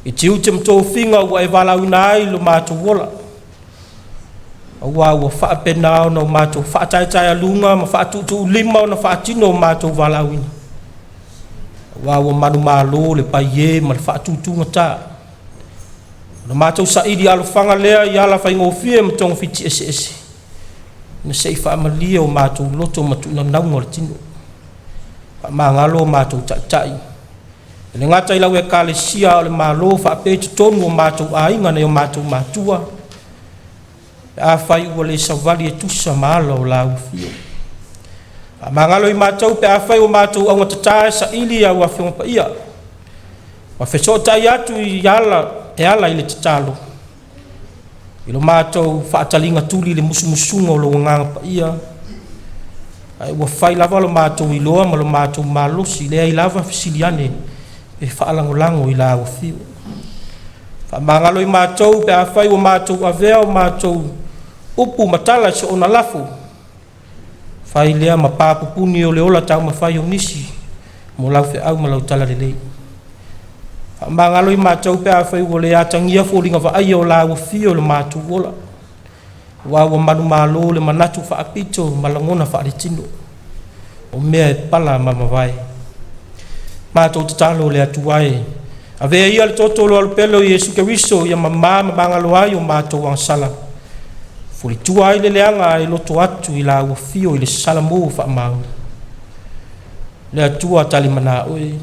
Speaker 2: i tiute ma tofiga ua e valaauina ai lo matou ola, aua ua faapena ona o matou faataetaealuga ma faatuutuulima ona faatino o matou valaauina, aua ua manumalo le paie ma le faatutugata. Na matou saili alofaga lea i ala faigofie ma togafiti eseese, ina se i faamalie o matou loto ma tuunanauga o le tino. Faamagalo o matou taitai E le gata i lau ekalesia o le Malo faapea i totonu o matou aiga nai o matou matua, pe afai ua le savali e tusa ma ala o lau afio. Faamagalo i matou pe afai ua matou augatata e saili au Afioga Paia, ma fesootai atu i ala e ala i le tatalo, i lo matou faataliga tuli i le musumusuga o lou Agaga Paia, ae ua fai lava lo matou iloa ma lo matou malosi, leai lava fesili ane e faalagolago i la Afio. Faamagalo i matou pe afai ua matou avea o matou upu ma tala e soona lafo, fai lea ma pa pupuni o le ola taumafai o nisi mo lau feau ma lau talalelei. Faamagalo i matou pe afai ua le atagia foliga vaaia o la Afio i lo matou ola, aua ua manumalo i le manatu faapito ma lagona faaletino o mea e pala ma mavae. Matou tatalo i le Atua e, avea ia le toto o lo alupele o Iesu Keriso ia mamā ma magalo ai o matou agasala, fulitua ai le leaga ae loto atu i la Afio i le salamu faamaoni. Le Atua talimana oe,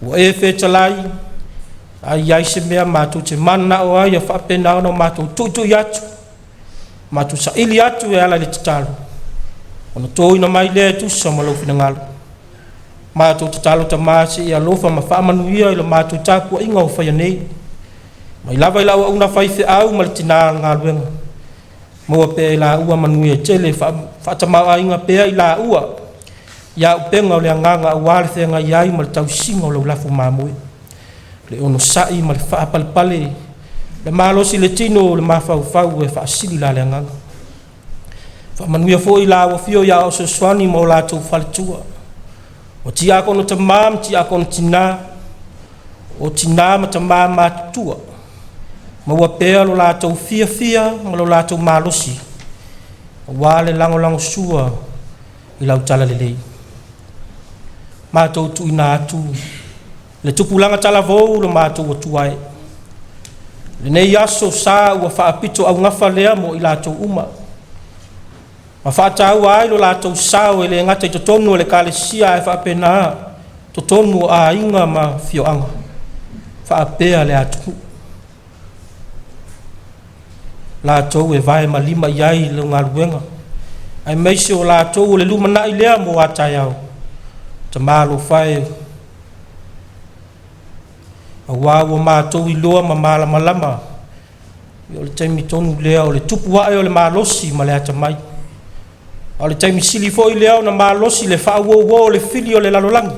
Speaker 2: ua e fetalai, a i ai se mea matou te mananao ai ia faapena ona matou tuitui atu, matou saili atu e ala i le tatalo, ona toina mai lea e tusa ma lou finagalo. Matou tatalo Tama se i alofa ma faamanuia i le matou tapuaiga o faia nei, mai lava i lau auauna faifeau ma le tina galuega, maua pea e i laua manuia e tele, faatamaoaiga pea i laua i auupega o le agaga aua le feagai ai ma le tausiga o lau lafo mamoe, le onosai ma le faapalepale, le malosi i le tino o le mafaufau e faasili la le agaga. Faamanuia foi i lau afio i Aoao Fesoasoani ma o latou faletua, o tiakono tama ma tiakono tina, o tina ma tama matutua, maua pea lo latou fiafia ma lo latou malosi aua le lagolagosua i lau talalelei. Matou tuuina atu le tupulaga talavou i lo matou Atua e. Lenei aso sa ua faapito augafa lea mo i latou uma, ma faataua ai lo latou sao e le gata i totonu o le Ekalesia ae faapena totonu o aiga ma afioaga faapea le atunuu. Latou e vae ma lima i ai le galuega, aemaise o latou o le lumanai lea mo a taeao. Tamalofa e, aua ua matou iloa ma malamalama, o le taimi tonu lea o le tupu ae o le malosi ma le atamai, a o le taimi sili foi lea ona malosi le faauouo o le fili o le lalolagi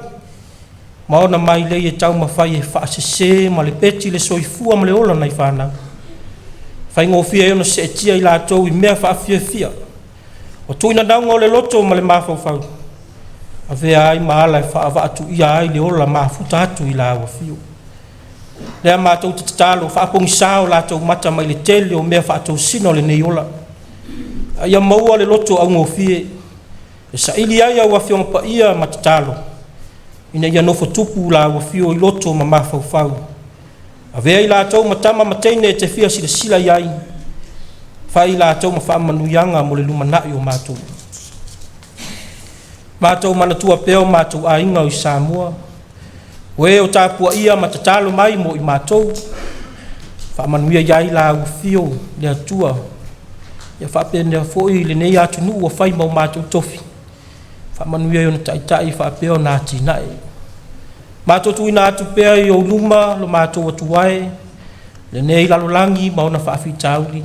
Speaker 2: ma ona mailei e taumafai e faasese ma lepeti le soifua ma le ola o nai fanau. E faigofie ai ona seetia i latou i mea faafiafia, o tuinanauga o le loto ma le mafaufau, avea ai ma ala e faavaatuia ai le ola mafuta atu i la afio. Lea matou te tatalo, faapogisa o latou mata mai le tele o mea faatosina o lenei ola, a ia maua le loto augofie e saili ai au Afioga Paia ma tatalo ina ia nofo tupu la afio i loto ma mafaufau. Avea i latou ma tama ma teine e te fia silasila i ai, fai i latou ma faamanuiaga mo le lumanai o matou. Matou manatua pea o matou aiga o i Samoa, o e o tapuaia ma tatalo mai mo i matou, faamanuia i ai la afio le Atua, ia faapena foi lenei atunuu ua fai ma o matou tofi, faamanuia i ona taitai faapea ona atinae. Matou tuuina atu pea i ou luma lo matou atuae, lenei lalolagi ma ona faafitauli,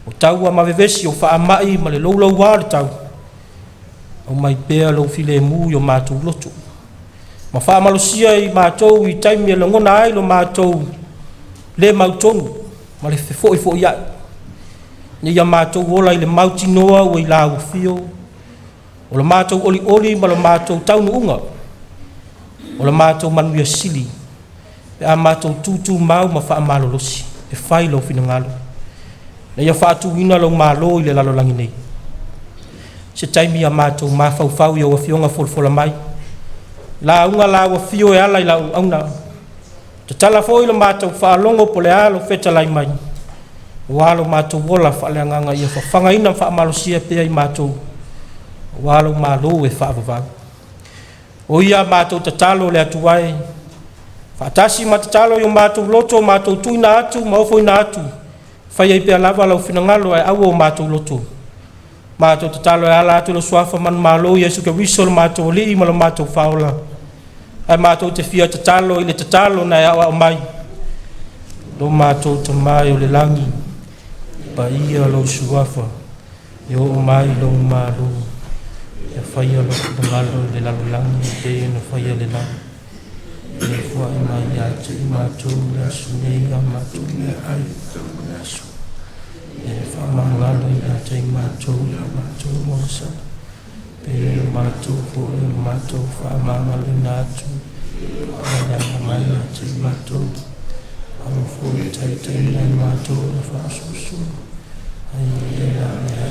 Speaker 2: o taua ma vevesi, o faamai ma le louloua o le tau, aumai pea lou filemu i o matou loto, ma faamalosia i matou i taimi e lagona ai lo matou le mautonu ma le fefoifoiai, ina ia matou ola i le mautinoa ua i lau afio o lo matou olioli ma lo matou taunuuga, o le matou manuia sili pe a matou tutumau ma faamalolosi e fai lou finagalo, ina ia faatuina lou malo i le lalolagi nei. Se taimi a matou mafaufau i lau Afioga folafola mai, lauga lau afio e ala i lau auauna, tatala foi le matou faalogo po o le a lou fetalai mai, aua lo matou ola faaleagaga ia fafagaina ma faamalosia pea i matou aua lou malo e faavavau. O ia a matou tatalo le Atua e, Faatasi ma tatalo i o matou loto matou tuuina atu ma ofoina atu, faia ai pea lava lou finagalo ae aua o matou loto. Matou tatalo e ala atu i le Suafa manumalo o Iesu Keriso o lo matou Alii ma lo matou Faaola, ae matou te fia tatalo i le tatalo na e aoao mai, lo matou Tama e i le lagi, paia lou Suafa, ia oo mai lou malo, ia faia lou finagalo i le lalolagi e pei ona faia i le lagi. Ia foai mai ia te i matou i le aso nei a matou meaai o le aso. E faamagalo ia te i matou i a matou ogasala, e pei ona matou foi o matou faamagaloina atu e aga mai ia te i matou. Aua foi ne i taitaiina i matou i le faasoasoa, a ia ma le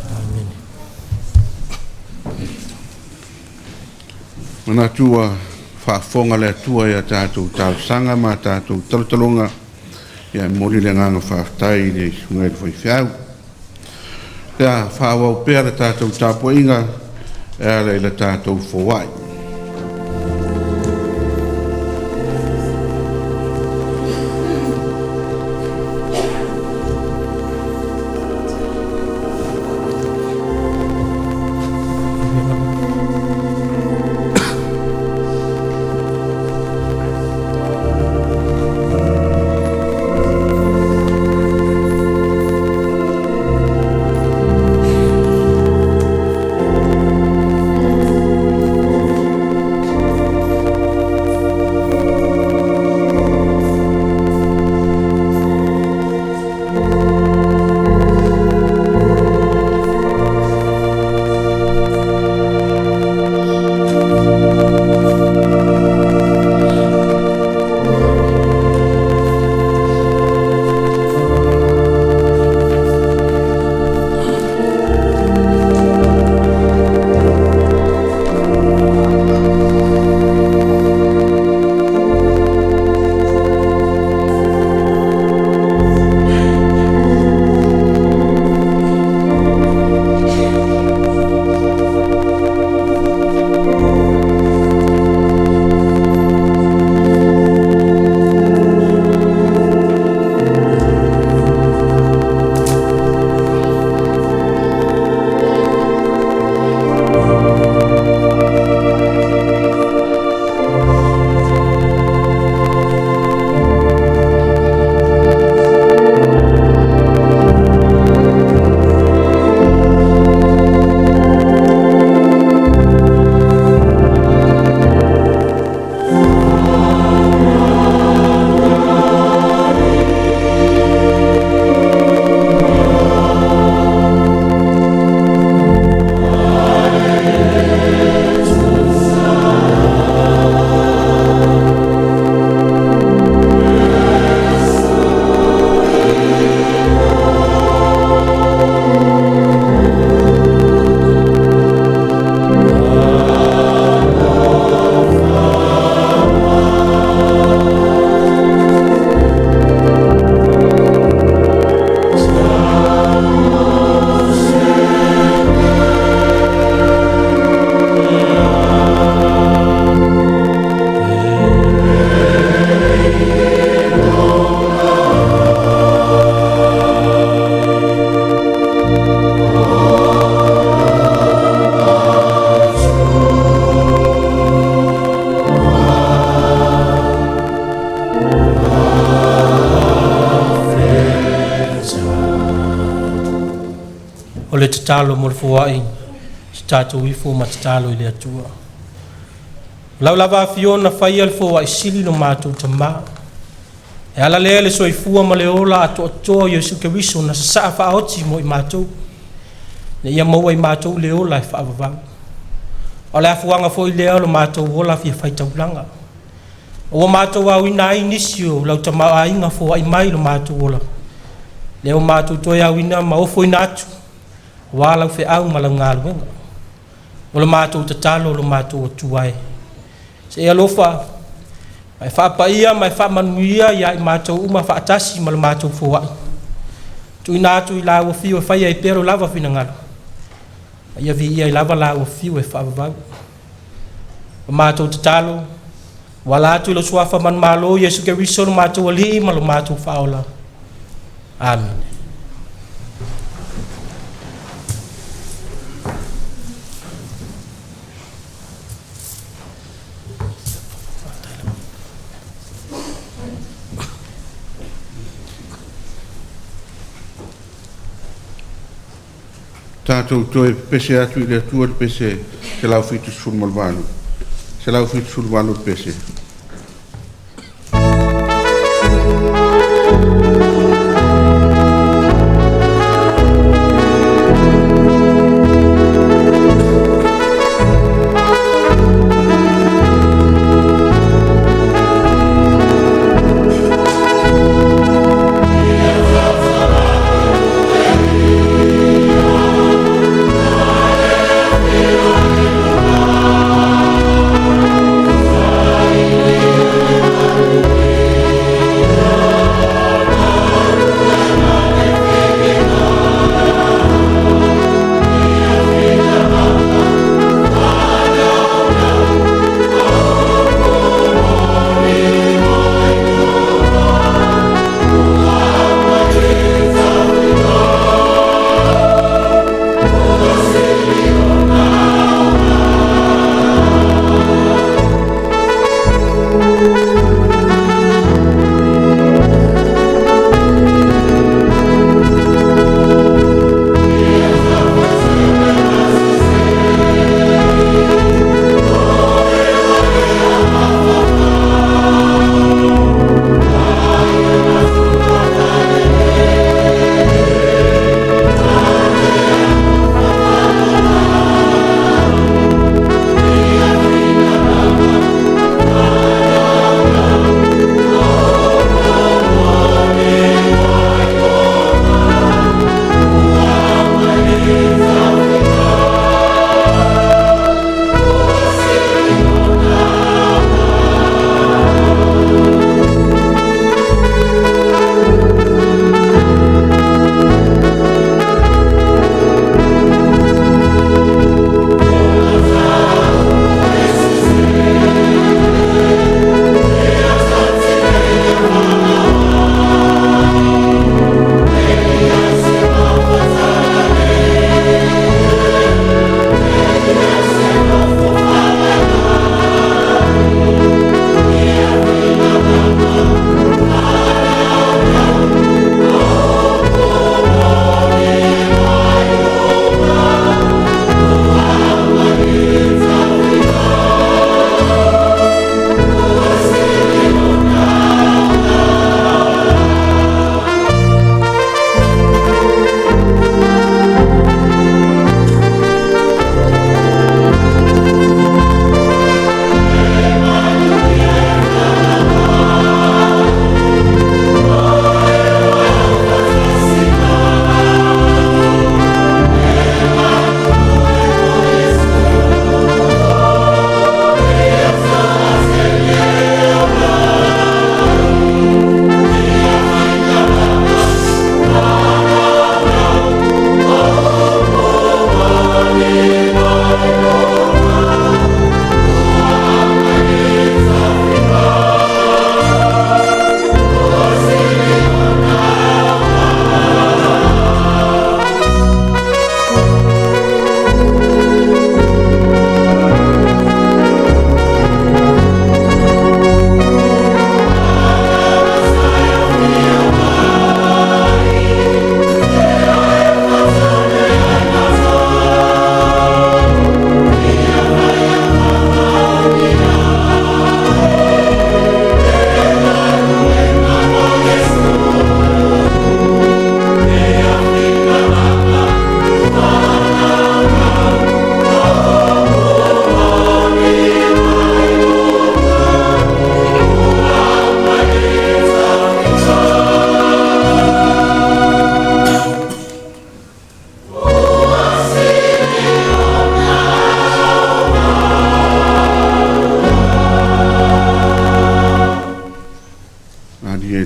Speaker 2: Amene.
Speaker 1: Manatu ua faafofoga le Atua i a tatou talosaga ma a tatou talotaloga. Ia e momoli le agaga faafetai i le Susuga i le faifeau. Ia faaauau pea le tatou tapuaiga e ala i le tatou foai.
Speaker 2: O le tatalo mo le foai, se tatou ifo ma tatalo i le Atua. O lau lava afio na faia le foai sili lo matou Tamā. E ala lea i le soifua ma le ola atoatoa o Iesu Keriso na sasaa faaoti mo i matou, ina ia maua e i matou le ola e faavavau. O le afuaga foi lea o le matou ola fia faitaulaga, ua matou auina ai nisi o lau tamaoaiga foai mai lo matou ola, lea ua matou toe auina ma ofoina atu aua lau feau ma lau galuega. O le matou tatalo lo matou Atua e, se i alofa ma e faapaia ma e faamanuia ia i matou uma faatasi ma le matou foai. Tuuina atu i lau Afio e faia ai pea lo lava finagalo, a ia viia ai lava lau Afio e faavavau. O matou tatalo, ua ala atu i lou Suafa manumalo Iesu Keriso lo matou Alii ma lo matou Faaola. Amene.
Speaker 1: Tatou toe pepese atu i le Atua le pese 178, 178 le pese.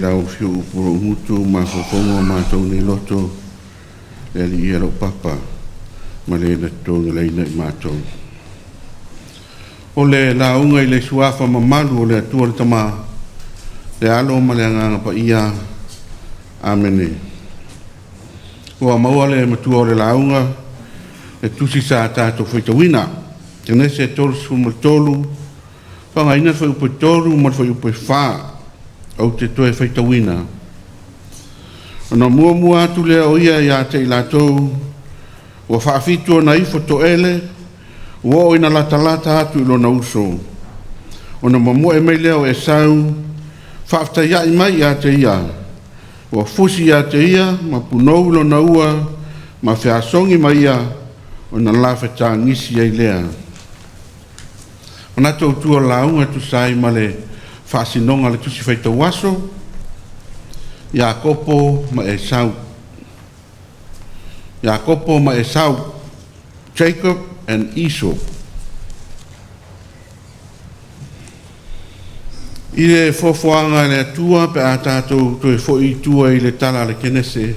Speaker 1: lau afio upu o lou gutu mafaufauga o matou nei loto, le Alii ia lou Papa ma le na totogeleina i matou. O le lauga i le suafa mamalu o le Atua le Tama, le Alo ma le Agaga Paia. Amene. Ua maua le matua o le lauga, le tusi sa tatou faitauina. Kenese 33, faaaogaina le fuaiupu e 3 ma le fuaiupu e 4 ou te toe faitauina. Ona muamua atu lea o ia ia te i latou ua faafitu ona ifo toele, ua oo ina latalata atu i lona uso. Ona momoe mai lea o Esau, faafetaiai mai ia te ia, ua fusi ia te ia ma punou lona ua ma feasogi ma ia, ona la fetagisi ai lea. Manatu autu o le lauga e tusa ai ma le faasinoga o le Tusi Faitau Aso, Iakopo ma Esau. Iakopo ma Esau, Jacob and Esau. I le foafoaga a le Atua pe a tatou toe foi i tua i le tala a le Kenese,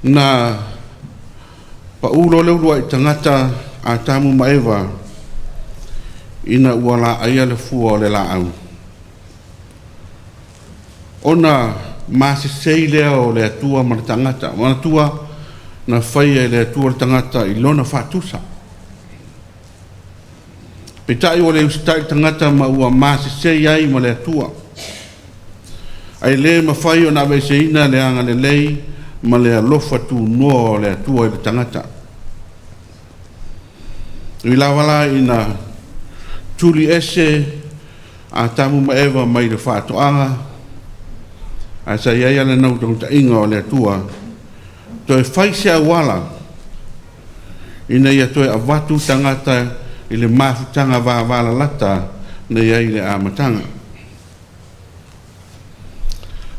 Speaker 1: na pau loa le uluai tagata Atamu ma Eva ina ua laaia le fua o le laau, ona masesei lea o le Atua ma le tagata. Manatua, na faia e le Atua le tagata i lona faatusa. Peitai ua le usitai le tagata ma ua masesei ai ma le Atua. Ae le mafai ona aveeseina le agalelei ma le alofa tunoa o le Atua i le tagata. E ui lava la ina tuli ese Atamu ma Eva mai le faatoaga, ae sa i ai lava le naunautaiga o le Atua, toe fai se auala ina ia toe avatu tagata i le mafutaga vavalalata na i ai i le amataga.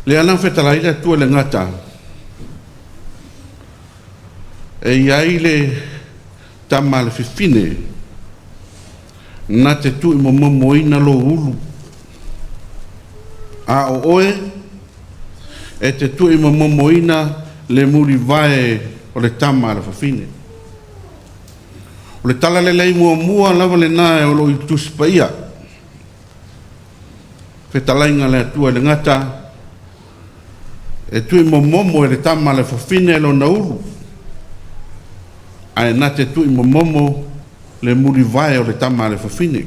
Speaker 1: Lea na fetalai le Atua i le gata, e i ai le tama a le fafine na te tuuimomomoina lou ulu, a o oe e te tuuimomomoina le mulivae o le tama a le fafine. O le tala lelei muamua lava lena o lo o i Tusi Paia, fetalaiga a le Atua i le gata, e tuuimomomo e le tama a le fafine lona ulu, ae na te tuuimomomo le mulivae o le tama a le fafine.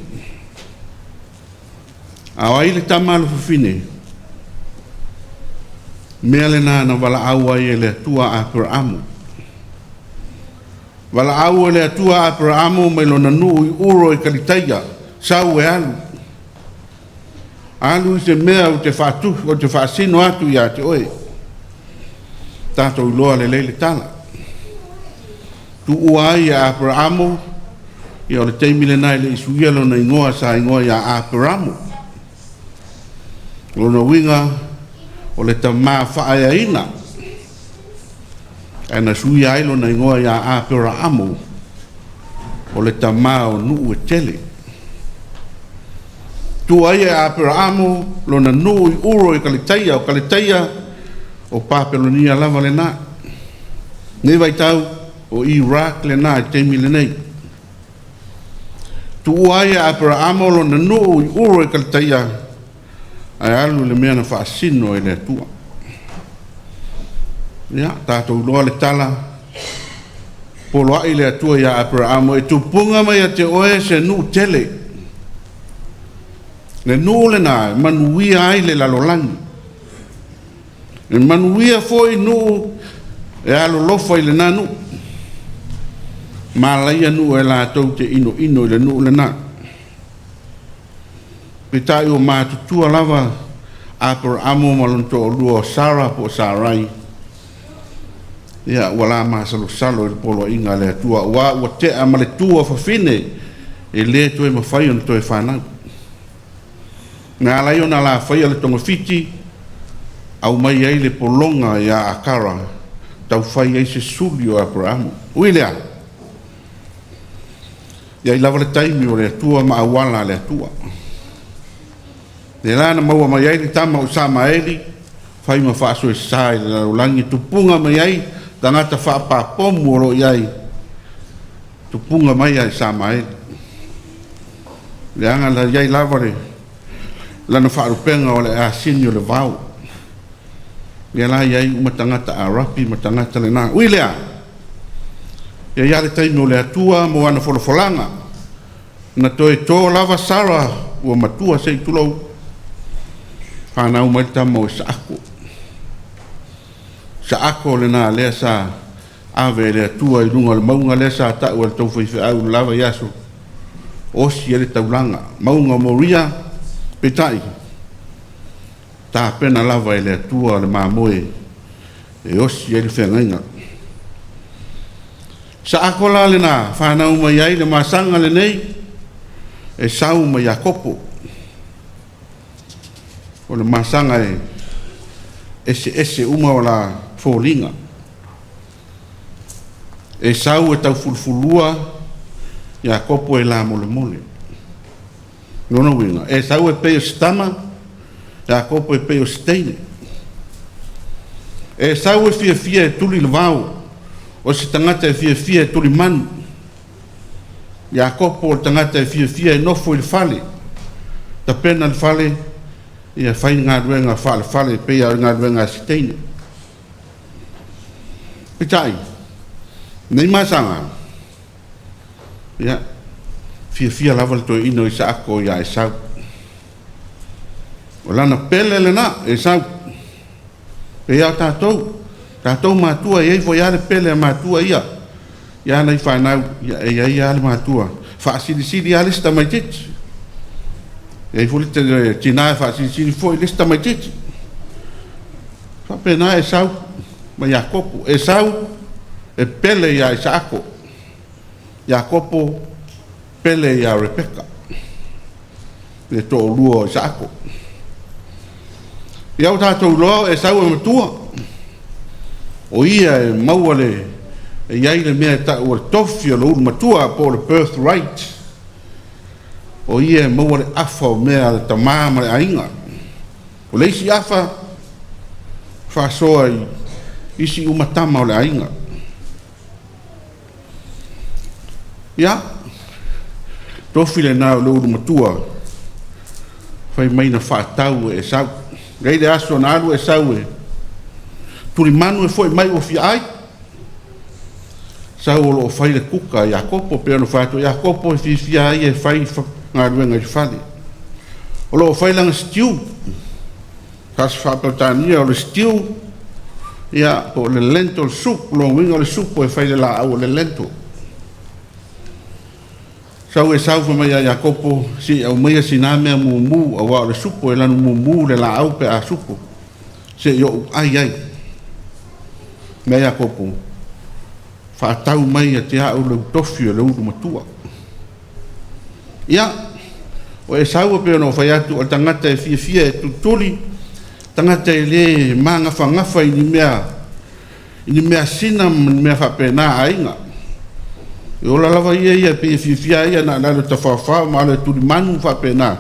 Speaker 1: A o ai le tama a le fafine? Mea lena na valaau ai e le Atua Aperaamu. Valaau e le Atua Aperaamu mai lona nuu i Uro i Kalitaia, sau e alu. Alu i se mea ou te faatufu, ou te faasino atu ia te oe. Tatou iloa lelei le tala. Tuua ai e Aperaamu, ia o le taimi lena e le i suia lona igoa sa igoa ia Aperamo. Lona uiga o le tama faaeaina. Ae na suia ai lona igoa ia Aperaamo, o le tama o nuu e tele. Tuua ai e Aperaamo lona nuu i Uro i Kalitaia, o Kalitaia o Papelonia lava lena. Nei vaitau o Iraq lena i taimi lenei. Tuua ai e Aperaamo lona nuu i Uro i Kalitaia, ae alu le mea na faasino e le Atua. Ia, tatou iloa le tala, poloai le Atua ia Aperaamo, e tupuga mai ia te oe se nuu tele. Le nuu lena e manuia ai le lalolagi. E manuia foi nuu e alolofa i lena nuu. Malaia nuu e latou te inoino i le nuu lena. Peitai ua matutua lava Aperaamo ma lona toalua o Sara po o Sarai. Ia, ua la masalosalo i le poloaiga a le Atua, aua ua tea ma le tu a fafine, e le toe mafai ona toe fanau. Na ala ai ona lafaia le togafiti, aumai ai le pologa ia Akara, taufai ai se suli o Aperaamo. Ui lea, i ai lava le taimi o le Atua ma auala a le Atua. Lea la na maua mai ai le tama o Samaeli, fai ma faasoesa i le lalolagi, tupuga mai ai tagata faapapomu o lo o i ai, tupuga mai ia Samaeli. Leaga na i ai lava le lana faalupega o le asini o le vao. Lea la e i ai uma tagata Arapi ma tagata lena. Ui i lea, e i ai lava le taimi o le Atua mo ana folafolaga. Na toe to lava Sara ua matua se i tulou, fanau mai le tama o Isaako. Isaako lena lea sa ave e le Atua i luga o le mauga lea sa tau e le tou faifeau i le la vaiaso, osi ai le taulaga, mauga o Moria, peitai, tapena lava e le Atua le mamoe e osi ai le feagaiga. Isaako la lena, fanau mai ai le masaga lenei, Esau ma Iakopo. O le masaga e eseese uma o la foliga. Esau e taufulufulua, Iakopo e lamolemole. Lona uiga, Esau e pei o se tama, Iakopo e pei o se teine. Esau e fiafia e tuli le vao, o se tagata e fiafia e tuli manu. Iakopo o le tagata e fiafia e nofo i le fale, tapena le fale, ia fai galuega faale-fale e pei o le galuega a se teine. Peitai, nei masaga, ia, fiafia lava le toeaina o Isaako ia Esau. O lana pele lena, Esau. E pei lava o tatou, tatou matua, e i ai foi lava le pele a matua ia i ana fanau, ia e i ai lava le matua faasilisili lava le isi tamaitiiti. E i ai foi le tina e faasilisili foi le isi tamaitiiti. Faapena Esau ma Iakopo. Esau e pele ia Isaako, Iakopo pele ia Rebeka, le toalua o Isaako. Ia ua tatou iloa o Esau e matua, o ia e maua le, e i ai le mea e tau o le tofi o le ulu matua po o le birth right. O ia e maua le afa o mea a le tamā ma le aiga. O le isi afa faasoa i isi uma tama o le aiga. Ia, tofi lena o le ulu matua fai mai na faatau e Esau. E i ai le aso na alu Esau e tulimanu e foi mai ua fia ai. Sau o lo o fai le kuka a Iakopo, pei ona fai atu Iakopo e fiafia ai e fai galuega i le fale. O lo o fai lana stew, faa-Peretania o le stew, ia, po o le lentil soup, lona uiga o le supo e fai le laau o le lentil. Sau Esau fai mai ia Iakopo, se i aumaia sina mea mumu, aua o le supo e lanu mumu le laau pe a supo, se i ou ai ai. Mea Iakopo, faatau mai ia te au le tofi o le ulu matua. Ia, o Esau e pei ona ou fai atu, o le tagata e fiafia e tulituli, tagata e le magafagafa i ni mea, i ni mea sina ma ni mea faapena a aiga. E ola lava ia ia pei e fiafia ia na o le tafaofao ma alu e tulimanu faapena.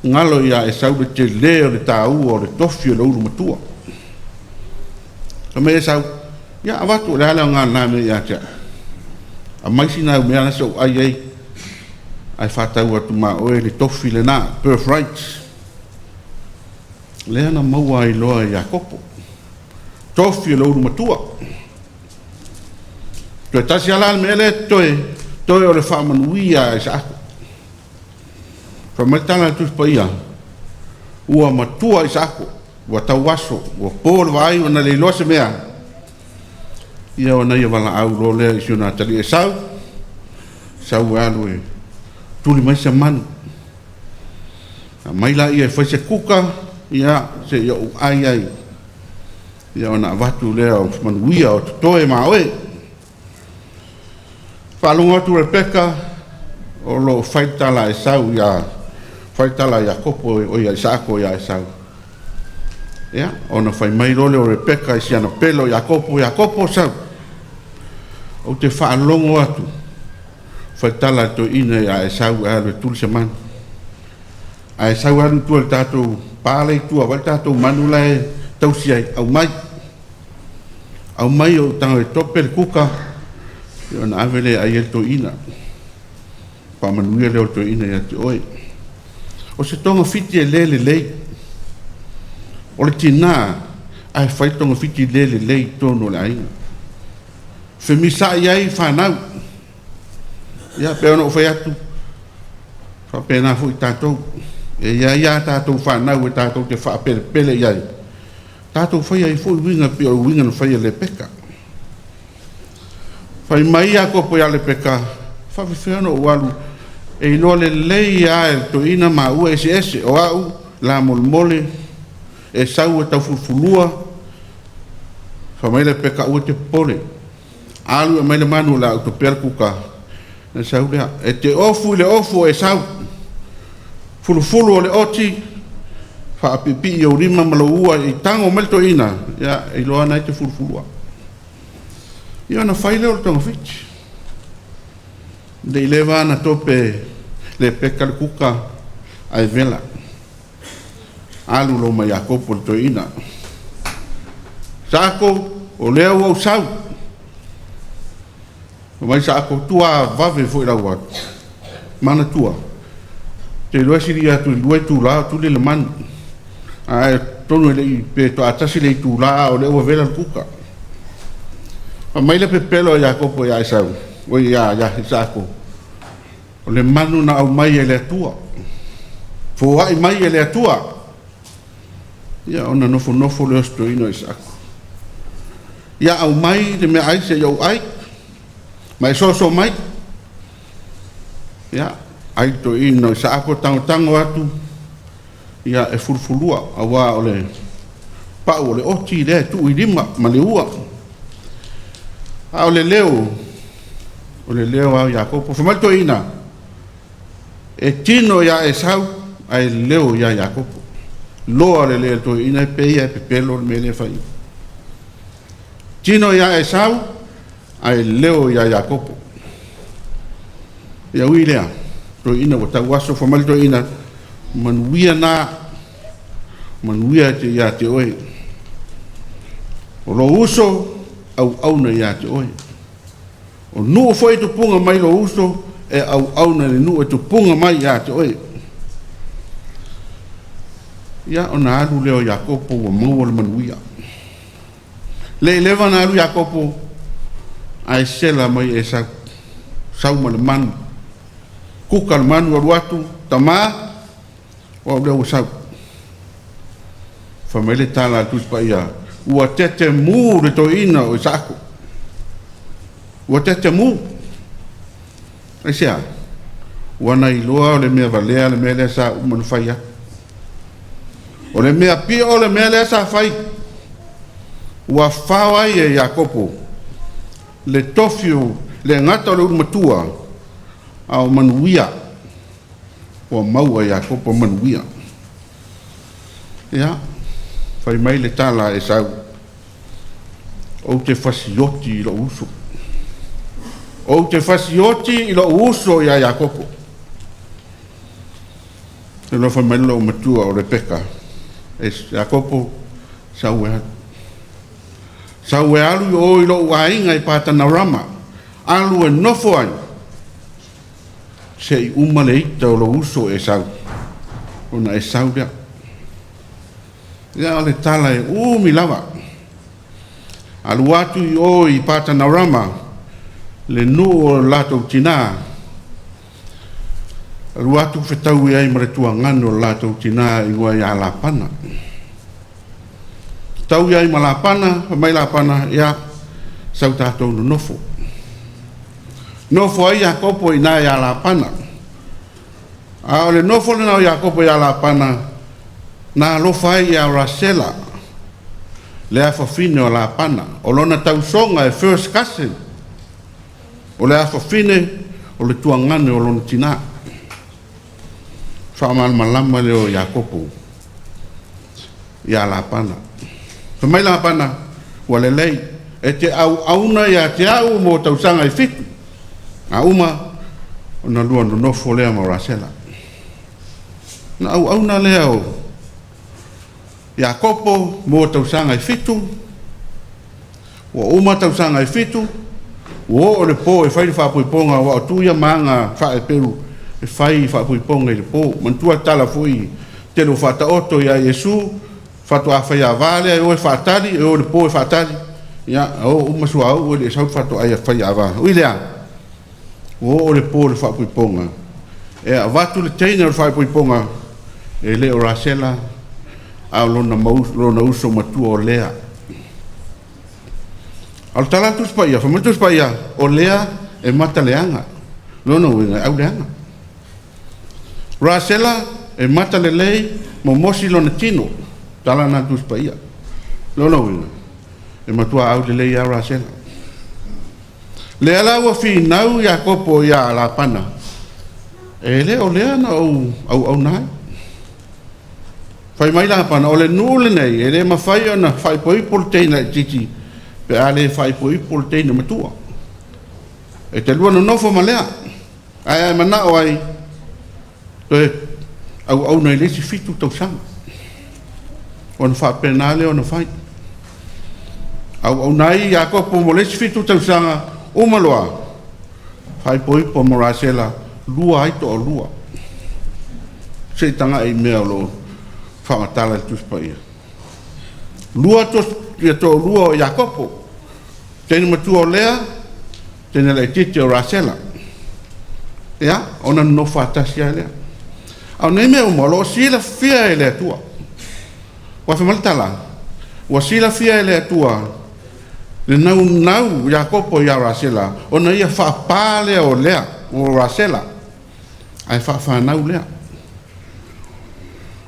Speaker 1: Galo ia Esau le tele o le taua o le tofi o le ulu matua. Fai mai Esau, ia avatu o le a le aoga lena mea ia te au. Aumai sina au mea la se ou ai ai, ae faatau atu ma oe le tofi lena, birthright. Lea na maua ai loa e Iakopo, tofi o le ulu matua. Toe tasi lava la le mea lea toe, toe o le faamanuia a Isaako. Fai mai le tala a le Tusi Paia, ua matua Isaako, ua tauaso, ua po le vaai ona le iloa se mea, ia ona ia valaau loa lea i si ona atalii Esau, sau e alu e tuli mai se manu. Aumai laia e fai se kuka, ia, se i ou ai ai. Ia ona avatu lea o manuia o totoe ma oe. Faalogo atu Rebeka o lo o fai le tala a Esau ia, fai le tala a Iakopo o ia Isaako ia Esau. Ia, ona fai mai loa lea o Rebeka i si ana pele o Iakopo, Iakopo sau, ou te faalogo atu, fai tala a le toeaina ia Esau e alu e tuli se manu. Ae sau alu i tua i le tatou pa la e i tua, vaai le tatou manu la e tausi ai, aumai. Aumai ou tago e tope le kuka ona ave lea e ai ai le toeaina. Faamanuia lea o le toeaina ia te oe. O se togafiti e le lelei. O le tina ae fai togafiti le lelei i totonu o le aiga. Femisaai ai fanau. Ia pei ona ou fai atu, e faapena foi tatou. E i ai lava a tatou fanau e tatou te faapelepele i ai, tatou faia ai foi uiga e pei o uiga na fai e Lepeka. Fai mai Iakopo ia Lepeka, e faapefea ona ou alu e iloa lelei lava e le toeaina maua e eseese, o au o lamolemole, Esau e taufulufulua. Fai mai Lepeka, aua e te popole, alu e aumai le manu o le a ou topea le kuka ona e sau lea. E te ofu i le ofu o Esau, fulufulu o le oti, faapiipii i ou lima ma lou ua i tago mai le toeaina, ia e iloa lava o lena e te fulufulua. Ia ona fai lea o le togafiti. E le i leva ona tope e Lepeka le kuka ae vela. Alu loa ma Iakopo le toeaina. Saako, o lea ua ou sau. Fai mai Saako, tua vave foi lau alu. Manatua, ou te iloa e sili atu i le 2 itula o tuli le manu. Ae atonu e le i, pe faatoa 1 le itula a o lea ua vela le kuka. Fai mai le pepelo a Iakopo ia Esau, oi ia Isaako, o le manu na aumai e le Atua, foai mai e le Atua. Ia ona nofonofo lea o si toeaina o Isaako. Ia aumai le meaai se i ou ai, ma e soso mai. Ia, ai le toeaina o Isaako tagotago atu, ia e fulufulua, aua o le pau o le oti lea e tuu i lima ma le ua. A o le leo, o le leo lava o Iakopo. Fai mai le toeaina, e tino ia Esau ae leo ia Iakopo. Loa le le toeaina e pei lava e pepelo le mea lea e fai. Tino ia Esau ae leo ia Iakopo. Ia ui lea, toeaina ua tau aso, fai mai le toeaina, manuia na, manuia te ia te oe. O lou uso, auauna ia te oe. O nuu foi e tupuga mai lou uso, e auauna i le nuu e tupuga mai ia te oe. Ia ona alu lea o Iakopo ua maua le manuia. Le i leva ona alu Iakopo ae sela mai Esau, sau ma le manu. Kuka le manu alu atu, tama, o au lea ua sau. Fai mai le tala a le Tusi Paia, ua tetemu le toeaina o Isaako. Ua tetemu. Aisea? Ua na iloa o le mea valea le mea lea sa uma ona fai atu. O le mea pio le mea lea sa fai. Ua fao ai e Iakopo le tofi o le gata o le ulumatua, a o manuia. Ua maua e Iakopo manuia. Ia, fai mai le tala a Esau, ou te fasioti i lou uso. Ou te fasioti i lou uso ia Iakopo. E alofa mai lou matua o Lepeka. E Iakopo, sau e alu. Sau e alu i o i lou aiga i Patanarama. Alu e nofo ai. Se i uma le ita o lou uso Esau. Ona Esau lea. Ia o le tala e umi lava. Alu atu i o i Patanarama, le nuu o latou tina. Alu atu fetaui ai ma le tuaganu o latou tina i igoa ia Lapana. Fetaui ai ma Lapana, fai mai Lapana, ia, sau tatou nonofo. Nofo ai Iakopo i ina ia Lapana. A o le nofo lena o Iakopo ia Lapana, na alofa ai ia Rasela, le afafine o Lapana. O lona tausoga e first cousin. O le afafine o le tuagane o lona tina. Faamalamalama lea o Iakopo ia Lapana. Fai mai Lapana, ua lelei, e te auauna ia te au mo tausaga e 7. A uma, ona lua nonofo lea ma Rasela. Na auauna lea o Iakopo mo tausaga e 7, ua uma tausaga e 7, ua oo le po e fai le faaipoipoga, aua o tu ia ma aga faa-Heperu e fai faaipoipoga i le po. Manatua le tala foi tele ua faataoto ia Iesu, faatoa faiava lea e o e faatali, e o i le po e faatali, ia o uma suauu e le i sau le faatoai faiava. Ui i lea, ua oo le po i le faaipoipoga, e avatu le teine o le faaipoipoga, e le o Rasela a o lona uso matua o Lea. A o le tala a le Tusi Paia, fai mai le Tusi Paia, o Lea e mata leaga, o lona uiga e auleaga. O Rasela e mata lelei, momosi lona tino, tala lena a le Tusi Paia. O lona uiga, e matua aulelei lava Rasela. Lea la ua finau Iakopo ia Lapana, e le o Lea na ou auauna ai. Fai mai Lapana, o le nuu lenei e le mafai ona faaipoipo le teine laitiiti pe a le faaipoipo le teine matua. E te lua nonofo ma Lea, ae a e manao ai, toe auauna i le isi 7 tausaga. Ona faapena lea ona fai. Auauna ai Iakopo mo le isi 7 tausaga, uma loa, faaipoipo ma Rasela, lua ai toalua. Se i tagai i mea o lo o faamatala e le Tusi Paia. Lua ia toalua o Iakopo, teine matua o Lea, teine laitiiti o Rasela. Ia, ona nonofo faatasi lava lea. A o nei mea uma o lo o silafia e le Atua. Aua fai mai le tala, ua silafia e le Atua le naunau o Iakopo ia Rasela, ona ia faapa lea o Lea, o Rasela, ae faafanau Lea.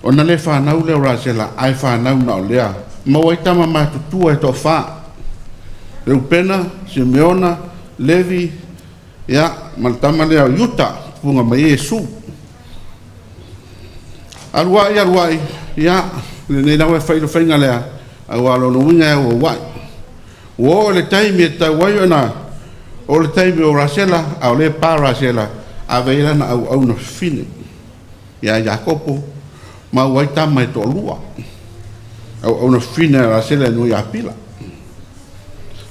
Speaker 1: Ona le fanau lea o Rasela, ae fanau na o Lea. Maua ai tama matutua e toafa, Reupena, Simeona, Levi, ia, ma le tama lea o Iuta, tupuga mai ai Iesu. Alu ai, alu ai, ia, lenei lava e fai le faiga lea, aua o lona uiga e auauai. Ua oo i le taimi e tatau ai ona, o le taimi o Rasela, a o lea e pa Rasela, ave ai lana auauna fafine ia Iakopo, maua ai tama e toalua. Auauna fafine a Rasela e ia Pila.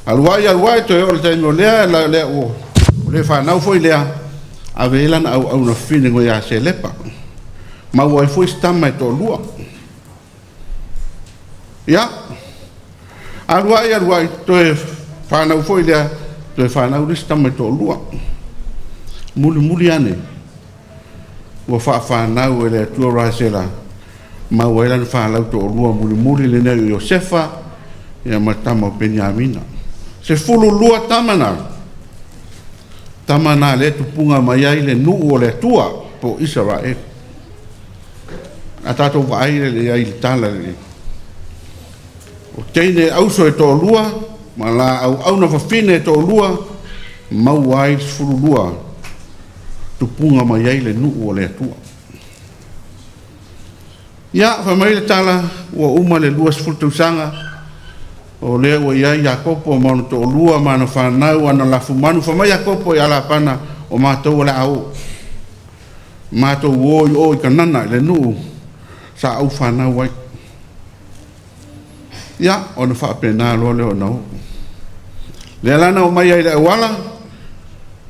Speaker 1: Alu ai, alu ai, toe oo i le taimi o Lea, lea ua le fanau foi Lea, ave ai lana auauna fafine ia Selepa. Maua ai foi si tama e toalua. Ia, alu ai, alu ai, toe fanau foi lea, toe fanau le isi tama e toalua. Mulimuli ane, ua faafanau e le Atua Rasela, maua ai lana fanau toalua mulimuli lenei o Iosefa, ia ma tama o Peniamina. 12 tama na, tama na le tupuga mai ai le nuu o le Atua po o Isaraelu. A tatou vaai le ai le tala le o teine auso e toalua ma la auauna fafine e toalua, maua ai le 12 tupuga mai ai le nuu o le Atua. Ia, fai mai le tala, ua uma le 20 tausaga, o lea ua i ai Iakopo ma ona toalua ma ana fanau, ana lafumanu. Fai mai Iakopo ia Lapana, o matou o le a o. Matou o i o i Kanana, i le nuu sa au fanau ai. Ia, ona faapena loa lea ona o. Lea la na omai ai i le auala,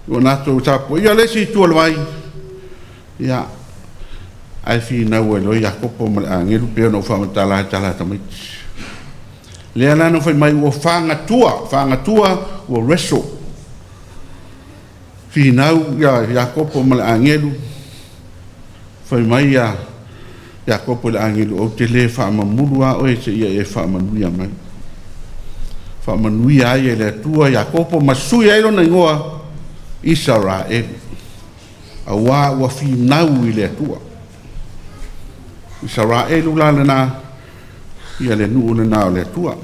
Speaker 1: ua latou tapuaia le isi itu o le vai, ia, ae finau ai loa Iakopo ma le agelu pei ona ou faamatala ai tala a tamaiti. Lea la na fai mai ua fagatua, fagatua ua wrestle. Finau ia Iakopo ma le agelu, fai mai ia Iakopo i le agelu, ou te le faamamulu lava oe seia e faamanuia mai. Faamanuia ai e le Atua Iakopo ma sui ai lona igoa Isaraelu, aua ua finau i le Atua. Isaraelu la lena, ia le nuu lena o le Atua.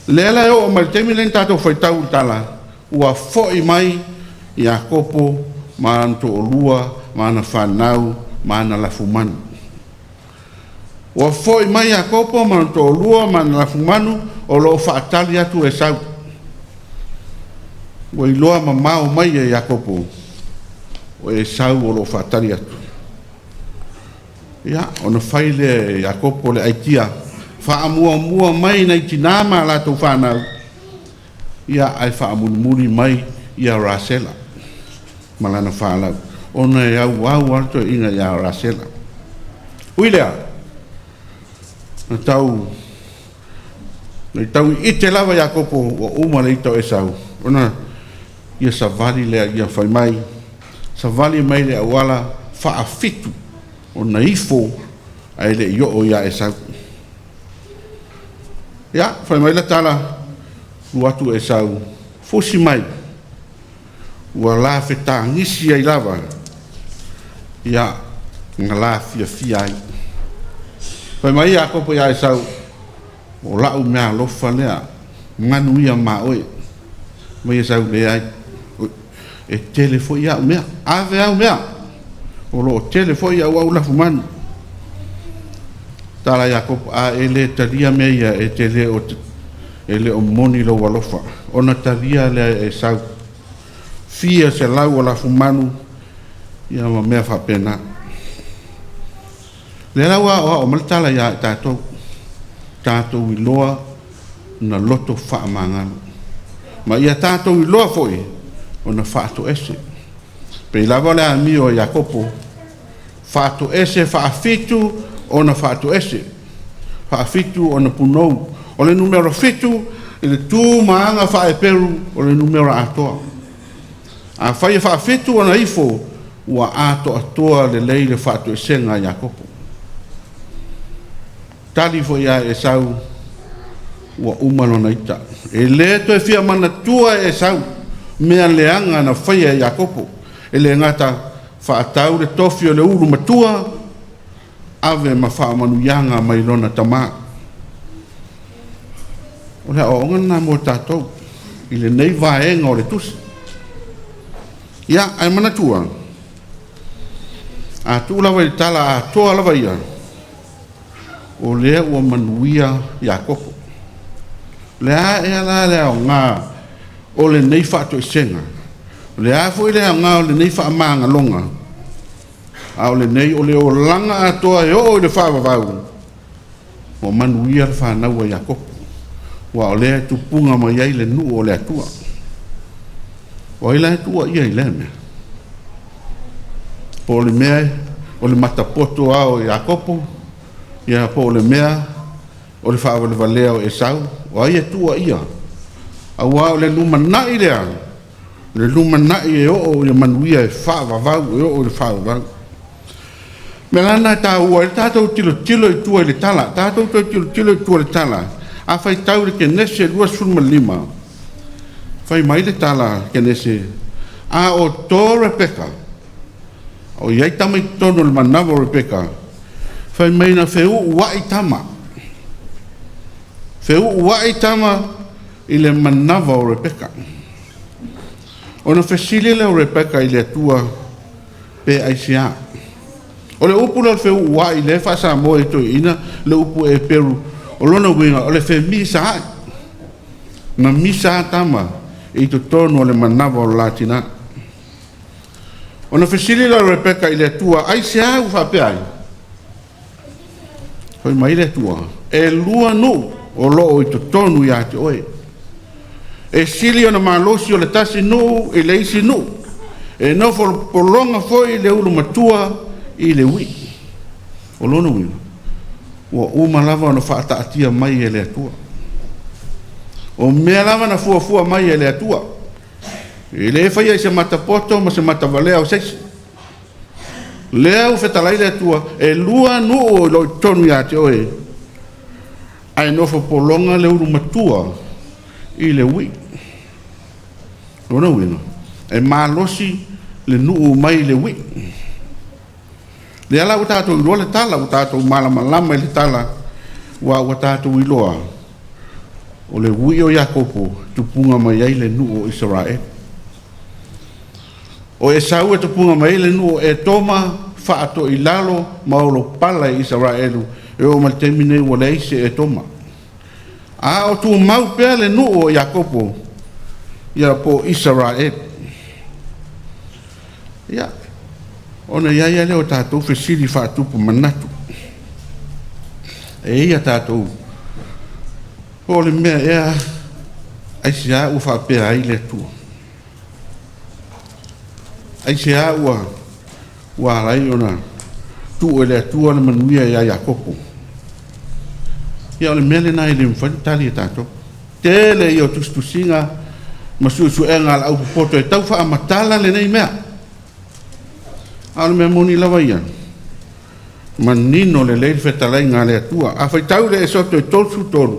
Speaker 1: Lea la e oo mai le taimi lea na tatou faitau i le tala, ua foi mai Iakopo ma ana toalua, ma ana fanau, ma ana lafumanu. Ua foi mai Iakopo ma ana toalua ma ana lafumanu, o lo o faatali atu Esau. Ua iloa mamao mai e Iakopo o Esau o lo o faatali atu. Ia, ona fai lea e Iakopo le aitia, faamuamua mai nai tinā ma a latou fanau, ia ae faamulimuli mai ia Rasela ma lana fanau, ona e auau lava le toeaina ia Rasela. Ui lea, na tau na tau iite lava Iakopo ua uma le ita o Esau, ona ia savali lea ia fai mai, savali mai le auala faafitu ona ifo ae le i oo ia Esau. Ia, fai mai le tala, alu atu Esau, fusi mai, ua la fetagisi ai lava, ia, na la fiafia ai. Fai mai Iakopo ia Esau, o lau meaalofa lea, manuia ma oe. Mai Esau, leai, e tele foi au mea, ave au mea, o lo o tele foi au au lafumanu. Tala Iakopo, a e le talia mea ia, e te le o, e le o moni lou alofa. Ona talia lea e Esau, fia selau o lafumanu, ia ma mea faapena. Lea la ua aoao mai le tala ia i tatou, tatou iloa na loto faamagalo. Ma ia tatou iloa foi ona faatoese. Pei lava le amio a Iakopo, faatoese faafitu ona faatoese, faafitu ona punou. O le numera 7 i le tu ma aga faa-Eperu o le numera atoa. Afai e faafitu ona ifo, ua atoatoa lelei le faatoesega a Iakopo. Tali foi ia Esau, ua uma lona ita. E le toe fia manatua e Esau mea leaga na faia e Iakopo. E le gata faatau le tofi o le ulu matua, ave ma faamanuiaga mai lona tamā. O le aoaoga lena mo tatou i lenei vaega o le tusi. Ia, ae manatua, a tuu lava i le tala atoa lava ia, o lea ua manuia Iakopo. O le a ea la le aoga o lenei faatoesega? O le a foi le aoga o lenei faamagaloga? A o lenei o le olaga atoa e oo i le faavavau, ua manuia le fanau a Iakopo, aua o lea e tupuga mai ai le nuu o le Atua. O ai la e tuuaia i lea mea? Po o le mea o le matapoto lava o Iakopo, ia po o le mea o le faavalevalea o Esau, o ai e tuuaia? Aua o le lumanai lea, le lumanai e oo i le manuia e faavavau, e oo i le faavavau. O le mea la lena e taua ai le tatou tilotilo i tua i le tala, tatou toe tilotilo i tua i le tala. A faitau i le Kenese 25, fai mai le tala Kenese, a o to Rebeka, o i ai tama i totonu o le manava o Rebeka, fai mai na feuuai tama, feuuai tama i le manava o Rebeka. Ona fesili lea o Rebeka i le Atua pe aisea. O le upu lea o le feuuai lea e faa-Samoa e toeaiina le upu Eperu, o lona uiga o le femisaai. Na misa tama i totonu o le manava o le latina. Ona fesili lea o Rebeka i le Atua, aisea ua faapea ai? Fai mai le Atua, e lua nuu o loo i totonu ia te oe. E sili ona malosi o le tasi nuu i le isi nuu. E nofo pologa foi le ulu matua i le uii. O lona uiga, ua uma lava ona faataatia mai e le Atua. O mea lava na fuafua mai e le Atua. E le faia i se matapoto ma se matavalea o se isi. Lea ua fetalai le Atua, e lua nuu o lo o i totonu ia te oe, ae nofo pologa le ulu matua i le uii. Lona uiga, e malosi le nuu mai le uii. Lea la ua tatou iloa le tala, ua tatou malamalama i le tala, ua tatou iloa o le uii o Iakopo tupuga mai ai le nuu o Isaraelu. O Esau e tupuga mai ai le nuu o Etoma, faatoilalo ma olopala i Isaraelu, e oo mai le taimi nei ua leai se Etoma. A o tumau pea le nuu o Iakopo, ia po o Isaraelu. Ia, ona i ai lea o tatou fesili faatupu manatu. E ia tatou, po o le mea ea aisea ua faapea ai le Atua? Aisea ua ala ai ona tuu e le Atua le manuia ia Iakopo? Ia o le mea lena e le mafai ona tali e tatou. Tele ia o tusitusiga ma suesuega a le aupopoto e tau faamatala lenei mea. A o le mea moni lava ia, manino lelei le fetalaiga a le Atua. A faitau le Esoto e 33,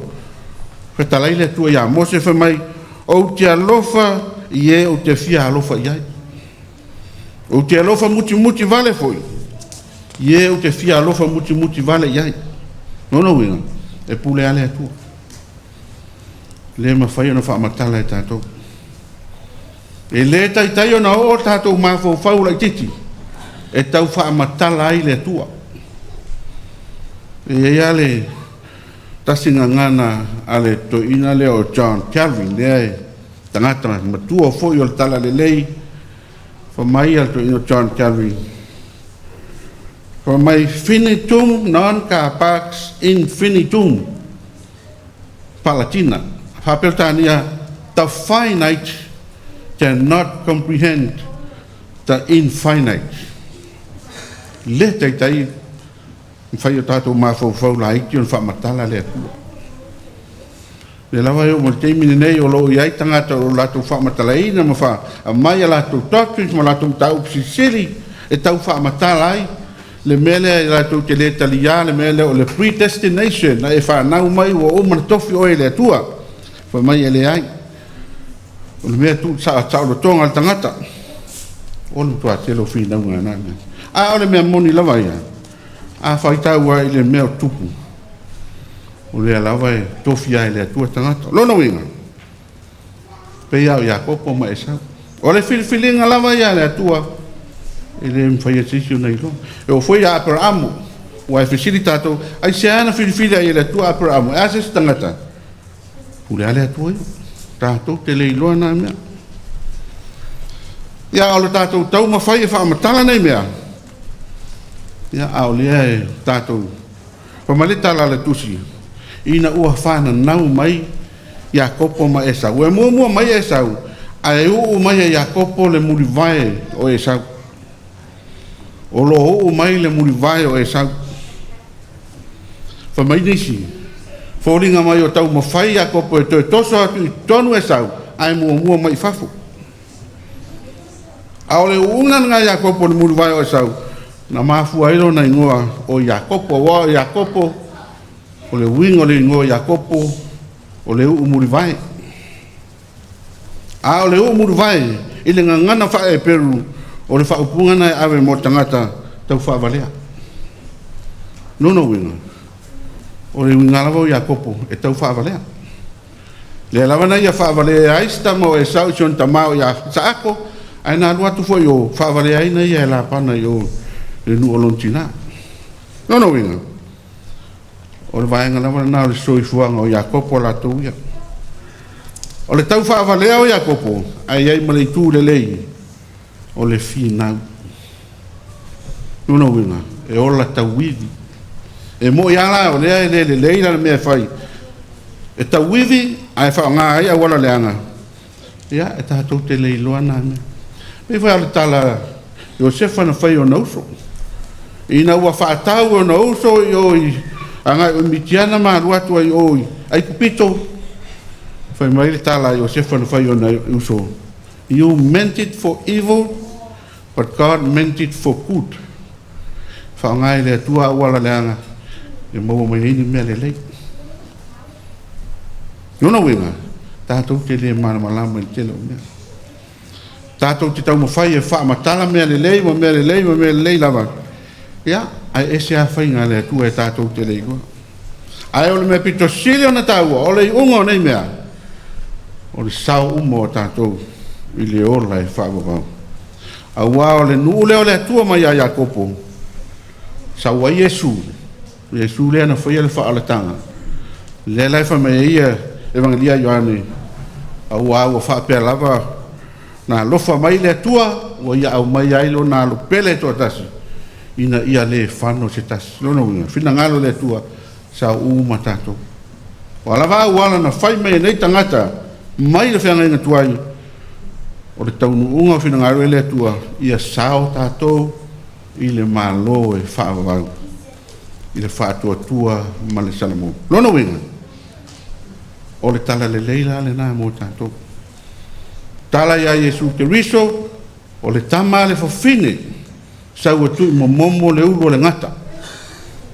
Speaker 1: fetalai le Atua ia Mose fai mai, ou te alofa i e ou te fia alofa i ai. Ou te alofa mutimuti vale foi i e ou te fia alofa mutimuti vale i ai. Lona uiga, e pule lava le Atua. Le mafai ona faamatala e tatou. E le taitai ona oo tatou mafaufau laitiiti e tau faamatala ai le Atua. E i ai lava le tasi gagana a le toeaina lea o John Calvin, lea e tagata matua foi o le talalelei, fai mai le toeaina o John Calvin, fai mai, finitum non capax infinitum, Palatina. Faa-Peretania, the finite cannot comprehend the infinite. Le taitai mafai o tatou mafaufau laiti ona faamatala le Atua. Le lava e oo mai le taimi lenei o lo o i ai tagata o lo o latou faamatalaina ma aumai a latou doctrines ma latou mataupu silisili e tau faamatala ai le mea lea e latou te le talia le mea lea o le predestination, na e fanau mai ua uma ona tofi oe e le Atua. Fai mai e leai. O le mea tu saolotoga le tagata. O le matua tele o finauga na mea. A o le mea moni lava ia, a faitau lava i le mea o tupu, o lea lava e tofi lava e le Atua tagata. Lona uiga, pei lava o Iakopo ma Esau. O le filifiliga lava ia a le Atua, e le mafai e se isi ona iloa. E oo foi ia Aperamo, ua e fesili tatou, aisea na filifili ai e le Atua Aperamo? E a se isi tagata? Pule lava le Atua ia. Tatou te le iloa na mea. Ia, o le tatou taumafai e faamatala nei mea, ia, a o lea e tatou fai mai le tala a le tusi, ina ua fananau mai Iakopo ma Esau. Ua muamua mai Esau, ae uu mai e Iakopo le mulivae o Esau. O lo o uu mai le mulivae o Esau. Fai mai nisi, foliga mai o taumafai Iakopo e toe toso atu i totonu Esau, ae muamua mai i fafo. A o le uuga lena Iakopo o le mulivae o Esau, na mafua ai lona igoa o Iakopo. Aua o Iakopo, o le uiga o le igoa o Iakopo, o le uu mulivae. A o le uu mulivae i le gagana faa-Eperu, o le faaupuga na e ave mo tagata tau faavalea. Lona uiga, o le uiga lava o Iakopo e tau faavalea. Lea lava na ia faavalea ai si tama o Esau i si ona tama o ia Isaako, ae na alu atu foi o faavalea ai na ia e Lapana i o le nuu o lona tina. Lona uiga, o le vaega lava lena o le soifuaga o Iakopo latou ia. O le tau faavalea o Iakopo, ae i ai ma le itu lelei o le finau. Lona uiga, e ola tauivi. E moi lava la o lea e le lelei la le mea e fai. E tauivi ae faaaoga ai auala leaga. Ia, e tatou te le iloa na mea. Pei foi o le tala Iosefa na fai ona uso. Ina ua faatau ona uso i o i agai o Mitiana ma alu atu ai o i Aikupito, fai mai le tala a Iosefa na fai ona uso, you meant it for evil, but God meant it for good. Faaaoga e le Atua auala leaga e maua mai ai ni mea lelei. Lona uiga, tatou te le malamalama i le tele o mea. Tatou te taumafai e faamatala mea lelei ma mea lelei ma mea lelei lava. Ia, ae ese lava faiga a le Atua e tatou te le iloa. Ae o le mea pito sili ona taua, o le iuga o nei mea, o le sao uma o tatou i le ola e faavavau. Aua o le nuu lea o le Atua mai ia Iakopo, sau ai Iesu, Iesu lea na faia le faaolataga, lea la e fai mai ai ia Evangelia a Ioane, aua ua faapea lava na alofa mai le Atua, ua ia aumai ai lona alo pele toatasi, ina ia le fano se tasi. Lona uiga, finagalo le Atua, Sao uma tatou. O a lava auala na fai mai e nei tagata mai le feagaiga tuai, o le taunuuga o finagalo o le Atua ia sao tatou i le Malo e faavavau i le faatuatua ma le salamo. Lona uiga, o le talalelei la lena mo tatou. Tala ia Iesu Keriso o le tama a le fafine, sau e tuumomomo le ulu o le gata.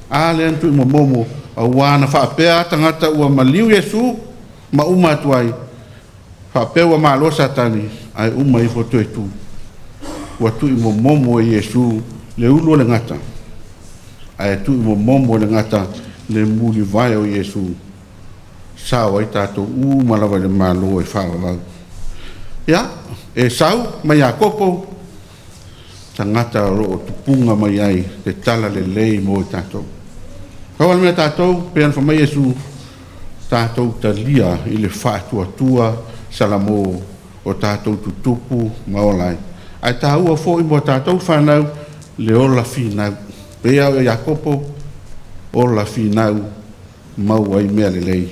Speaker 1: A lea na tuumomomo aua na faapea lava tagata ua maliu Iesu ma uma atu ai, faapea ua malo Satani, ae uma ifo toe tu. Ua tuumomomo e Iesu le ulu o le gata, ae tuumomomo e le gata le mulivae o Iesu, sao ai tatou uma lava i le Malo e faavavau. Ia, Esau ma Iakopo, tagata o lo o tupuga mai ai le talalelei mo i tatou. Pau lava le mea a tatou, pei ona fai mai Iesu, tatou talia i le faatuatua salamo o tatou tutupu ma ola ai. Ae taua foi mo tatou fanau le ola finau. Pei lava o Iakopo, ola finau, maua ai mea lelei.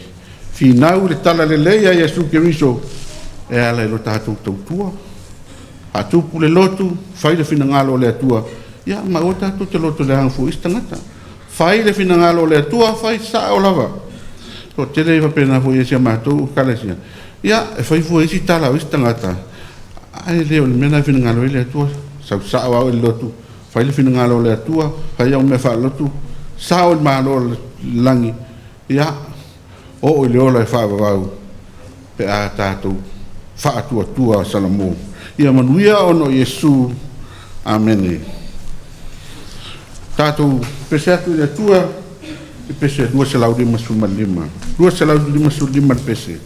Speaker 1: Finau le talalelei a Iesu Keriso e ala i lo tatou tautua, faatupu le lotu, fai le finagalo o le Atua, ia ma aua tatou te loto leaga fua i isi tagata. Fai le finagalo o le Atua, fai sao lava. Toatele e faapena foi i si a matou ekalesia, ia e fai fua e isi tala o isi tagata, ae le o le mea lena e finagalo ai le Atua. Sau sao lava oe i le lotu, fai le finagalo o le Atua, fai au mea faalelotu, sao i le Malo o le lagi, ia, oo i le ola e faavavau pe a tatou faatuatua salamo. Ia manuia ona o Iesu. Amene. Tatou pese atu i le Atua, le pese 255, 255 le pese.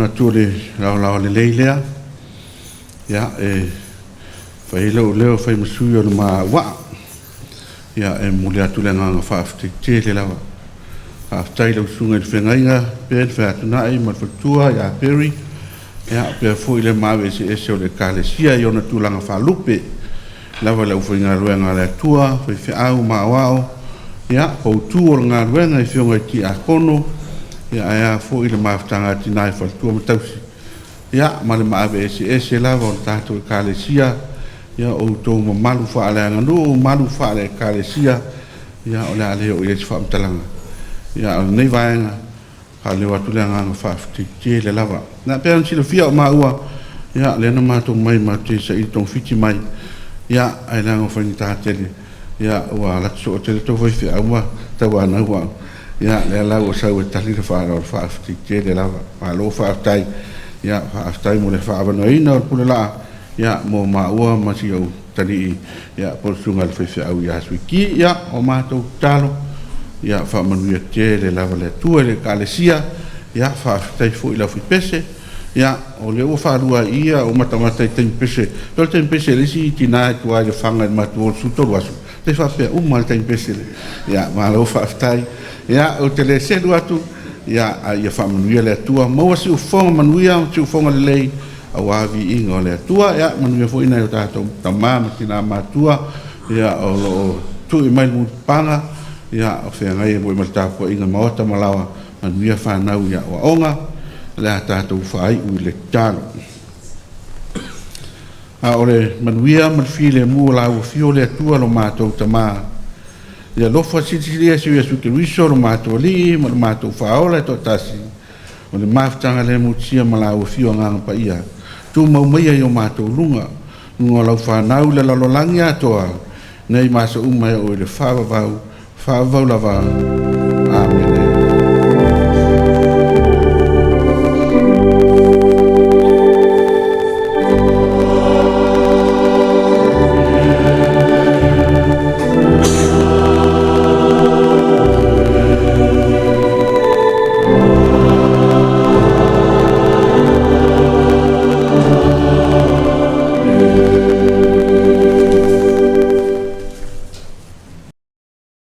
Speaker 1: Manatu o le laolao lelei lea, ia, e fai ai lou leo e fai ma sui o le ma auvaa. Ia, e momoli atu le agaga faafetai tele lava. Faafetai i lau Susuga i le Feagaiga Ben Featunai ma le faletua ia Barry, ia faapea foi le maave eseese o le Ekalesia i ona tulaga faalupe lava i le aufaigaluega a le Atua, faifeau ma aoao, ia, poutu o le galuega i afioga i Tiakono, ae a foi le mafutaga a tina i faletua ma tausi, ia ma le maave eseese lava o le tatou Ekalesia. Ia, o outou mamalu faaleaganuu, mamalu faale-Ekalesia, ia o le a le oo i ai se faamatalaga, a o lenei vaega, e faaleo atu le agaga faafetai tele lava. Ia e pei ona silafia o maua, ia lea na matou omai matou te saili togafiti mai, ae leaga ua faigata tele, ua alu atu soo tele tou faifeau ma tauanau au, ia lea la ua ou sau e tali le faaaloalo, faafetai tele lava. Malo faafetai. Faafetai mo le faaavanoaina o le Pulelaa mo maua ma si ou atalii po o le susuga i le faifeau ia Suiki. Ia, o matou tatalo, ia faamanuia tele lava le Atua i le Ekalesia, faafetai foi i le aufaipese. Ia o lea ua faalua ai i i, ae ou matamata i taimi pese, toe o le taimi pese a le isi tina i tua i Lefaga i le matou o i le 13 aso, tai faapea, uma lava le taimi pese. Malo faafetai. Ia ou te le selu atu, a ia faamanuia le Atua, maua siufofoga manuia ma siufofoga lelei aua le viiga o le Atua. Ia manuia foi nai o tatou tama ma tina matutua o lo o tui mai le mulipapaga o feagai ai foi ma le tapuaiga i maota ma laoa. Manuia fanau i aoaoga. O le a tatou faaiu i le tatalo. A o le manuia ma le filemu o la ua afio le Atua lo matou Tama, i alofa silisili ese o Iesu Keriso lo matou Alii ma lo matou Faaola e toatasi, o le mafutaga le motusia ma la ua afio Agaga Paia, tumau maia i o matou luga, luga o lau fanau i le lalolagi atoa, nei ma aso uma e oo i le faavavau, faavavau lava.